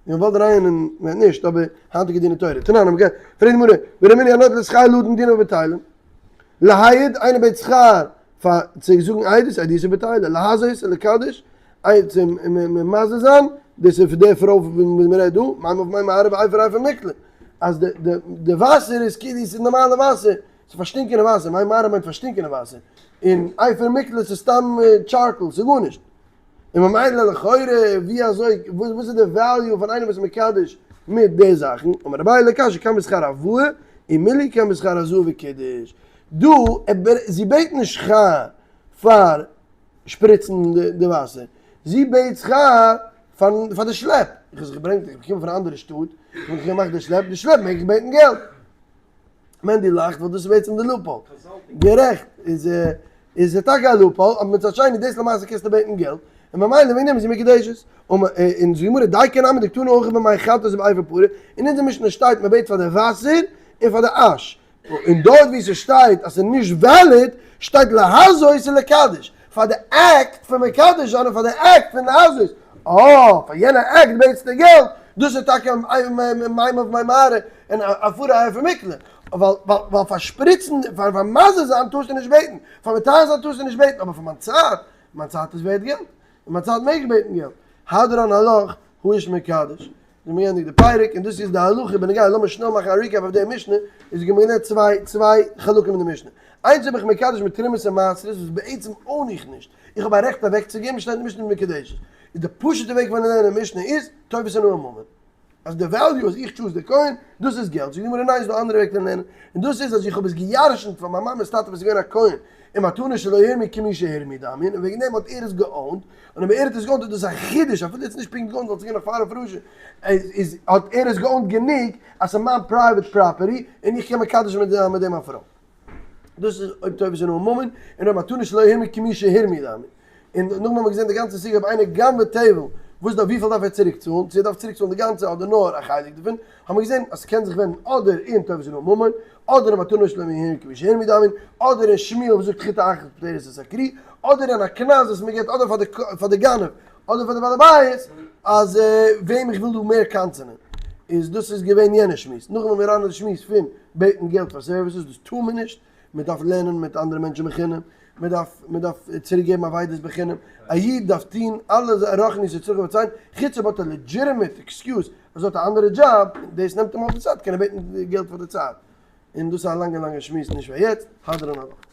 מיר וואלט אריין אין מען נישט אבער היינטיגע דיני תורה תנן האבן געהאט פרעגט די גמרא ורמינהו הנוטל שכר לדון דינא בטלים להעיד איינער בעט שכר פאר צו זאגן עדות עדותו בטלה להזות און לקדש איי צו מזה זיין דאס איז פון די פרוי פון וואס מען רעדט דא מימיו מי מערה ואפר אפר מקלה אז די די די וואסער איז כאילו ס'איז נארמאלע וואסער ס'איז פארשטינקענע וואסער מי מערה מיינט פארשטינקענע וואסער און אפר מקלה ס'איז סתם charcoal ס'איז גארנישט. און ממילא לכאורה ווי אזוי וואס איז די value פון איינער וואס איז מקדש מיט די זאכן, אמר אביי לא קשיא כאן בשכר הבאה ומילוי כאן בשכר הזאה וקידוש, דא זי בעט נישט שכר פאר שפריצן די וואסער, זי בעט שכר פאר די שלעפ, איך האב זיך געברענגט איך בין געקומען פון א אנדערע שטאט, איך האב געמאכט די שלעפ, די שלעפ מעג איך בעטן געלט. מענדי לאכט ווייל דאס איז בעצם די loophole. גערעכט, איז איז עס טאקע א loophole, אבער מצד שני דאס למעשה קענסטו בעטן געלט, און ממילא וועגן דעם איז זי מקודשת. און זאגט די גמרא דייקא נמי דקתני הכא במי חטאת ובאפר פרה, אין אונזער משנה שטייט מען בעט פאר די וואסער און פאר די אש, און דארט ווי ס'שטייט אז ס'איז נישט valid שטייט להזות און לקדש, פאר די אקט פון מקדש זיין און פאר די אקט פון להזות, אה, פאר יענע אקט בעטסטו געלט, דאס איז טאקע מימיו מי מערה און עפרו עפר מקלה, ווייל ווייל פאר שפריצן, פאר פאר מזה זיין טארסטו נישט בעטן, פאר מטהר זיין טארסטו נישט בעטן, אבער פאר מיין צייט, מיין צייט איז ווערט געלט, און מיין צייט מעג איך בעטן געלט, הדרן עלך האיש מקדש. זענען מיר געענדיגט די פרק, און דאס איז די הלכה בנוגע, לאמיר שנעל מאכן א recap אויף די משנה, איז געווען געלערנט צוויי חלקים אין די משנה, איינס האב איך מקדש מיט תרומות און מעשרות וואס בעצם own איך נישט, איך האב א רעכט אוועקצוגעבן, שטייט אין די משנה מקודשת, איז די פשוט'ע וועג פון לערנען די משנה איז, טובת הנאה ממון. אז די value אז איך choose די כהן, דאס איז געלט, זאגט די גמרא ניין ס'איז דא אנדערע וועג פון לערנען, און דאס איז אז איך האב עס גע'ירש'נט פון מיין מאמע'ס טאטע וואס איז געווען א כהן, און מתנה שלא הורמו כמי שהורמו דמי, און וועגן דעם האט ער עס גע own ט, און אויב ער האט עס גע own ט איז דאס א חידוש, אפילו עס איז נישט פונקט גע own ט ווייל עס איז געווען נאך פאר הפרשה, איז האט ער עס גע own ט גענוג אז ס'איז מיין private property און איך קען מקדש מיט זיין מיט דעם א פרוי. דאס איז אויב טובת הנאה ממון, און אויב מתנה שלא הורמו כמי שהורמו דמי. און נאכדעם האבן מיר געזען די גאנצע סוגיא אויב איינער גנב'עט טבל. וואס דארף וויפיל דארף ער צוריק צאלן, צו ער דארף צוריק צאלן די גאנצע אדער נאר א חלק דערפון, האבן מיר געזען אז ס'קען זיך ווענדן אדער אין טובת הנאה ממון, אדער אין מתנה שלא מהר כפי שהרמי דמין, אדער אין שמואל וואס זאגט חיטה אחת פוטרת את הכרי, אדער אין א קנס וואס מ'געבט אדער פאר די פאר די גנב אדער פאר די בעל הבית אז וועם איך וויל דא מער קנס'ענען. איז דאס איז געווען יענע שמועס. נאכדעם האבן מיר אריין אין די שמועס פון בעטן געלט פאר services, דאס טאר מען נישט, מען דארף לערנען מיט אנדערע מענטשן בחינם, מען דארף מען דארף צוריק געבן אבידות בחינם, א איד דארף טון אלע רוחניות'ע צרכים פאר צייט, חוץ אויב האט ער legitimate excuse אז ער האט א אנדערע דזשאב, דאס נעמט אים אויף די צייט, קען ער בעטן געלט פאר די צייט, און דאס איז א לאנגע לאנגע שמועס נישט פאר יעצט, הדרן עלך.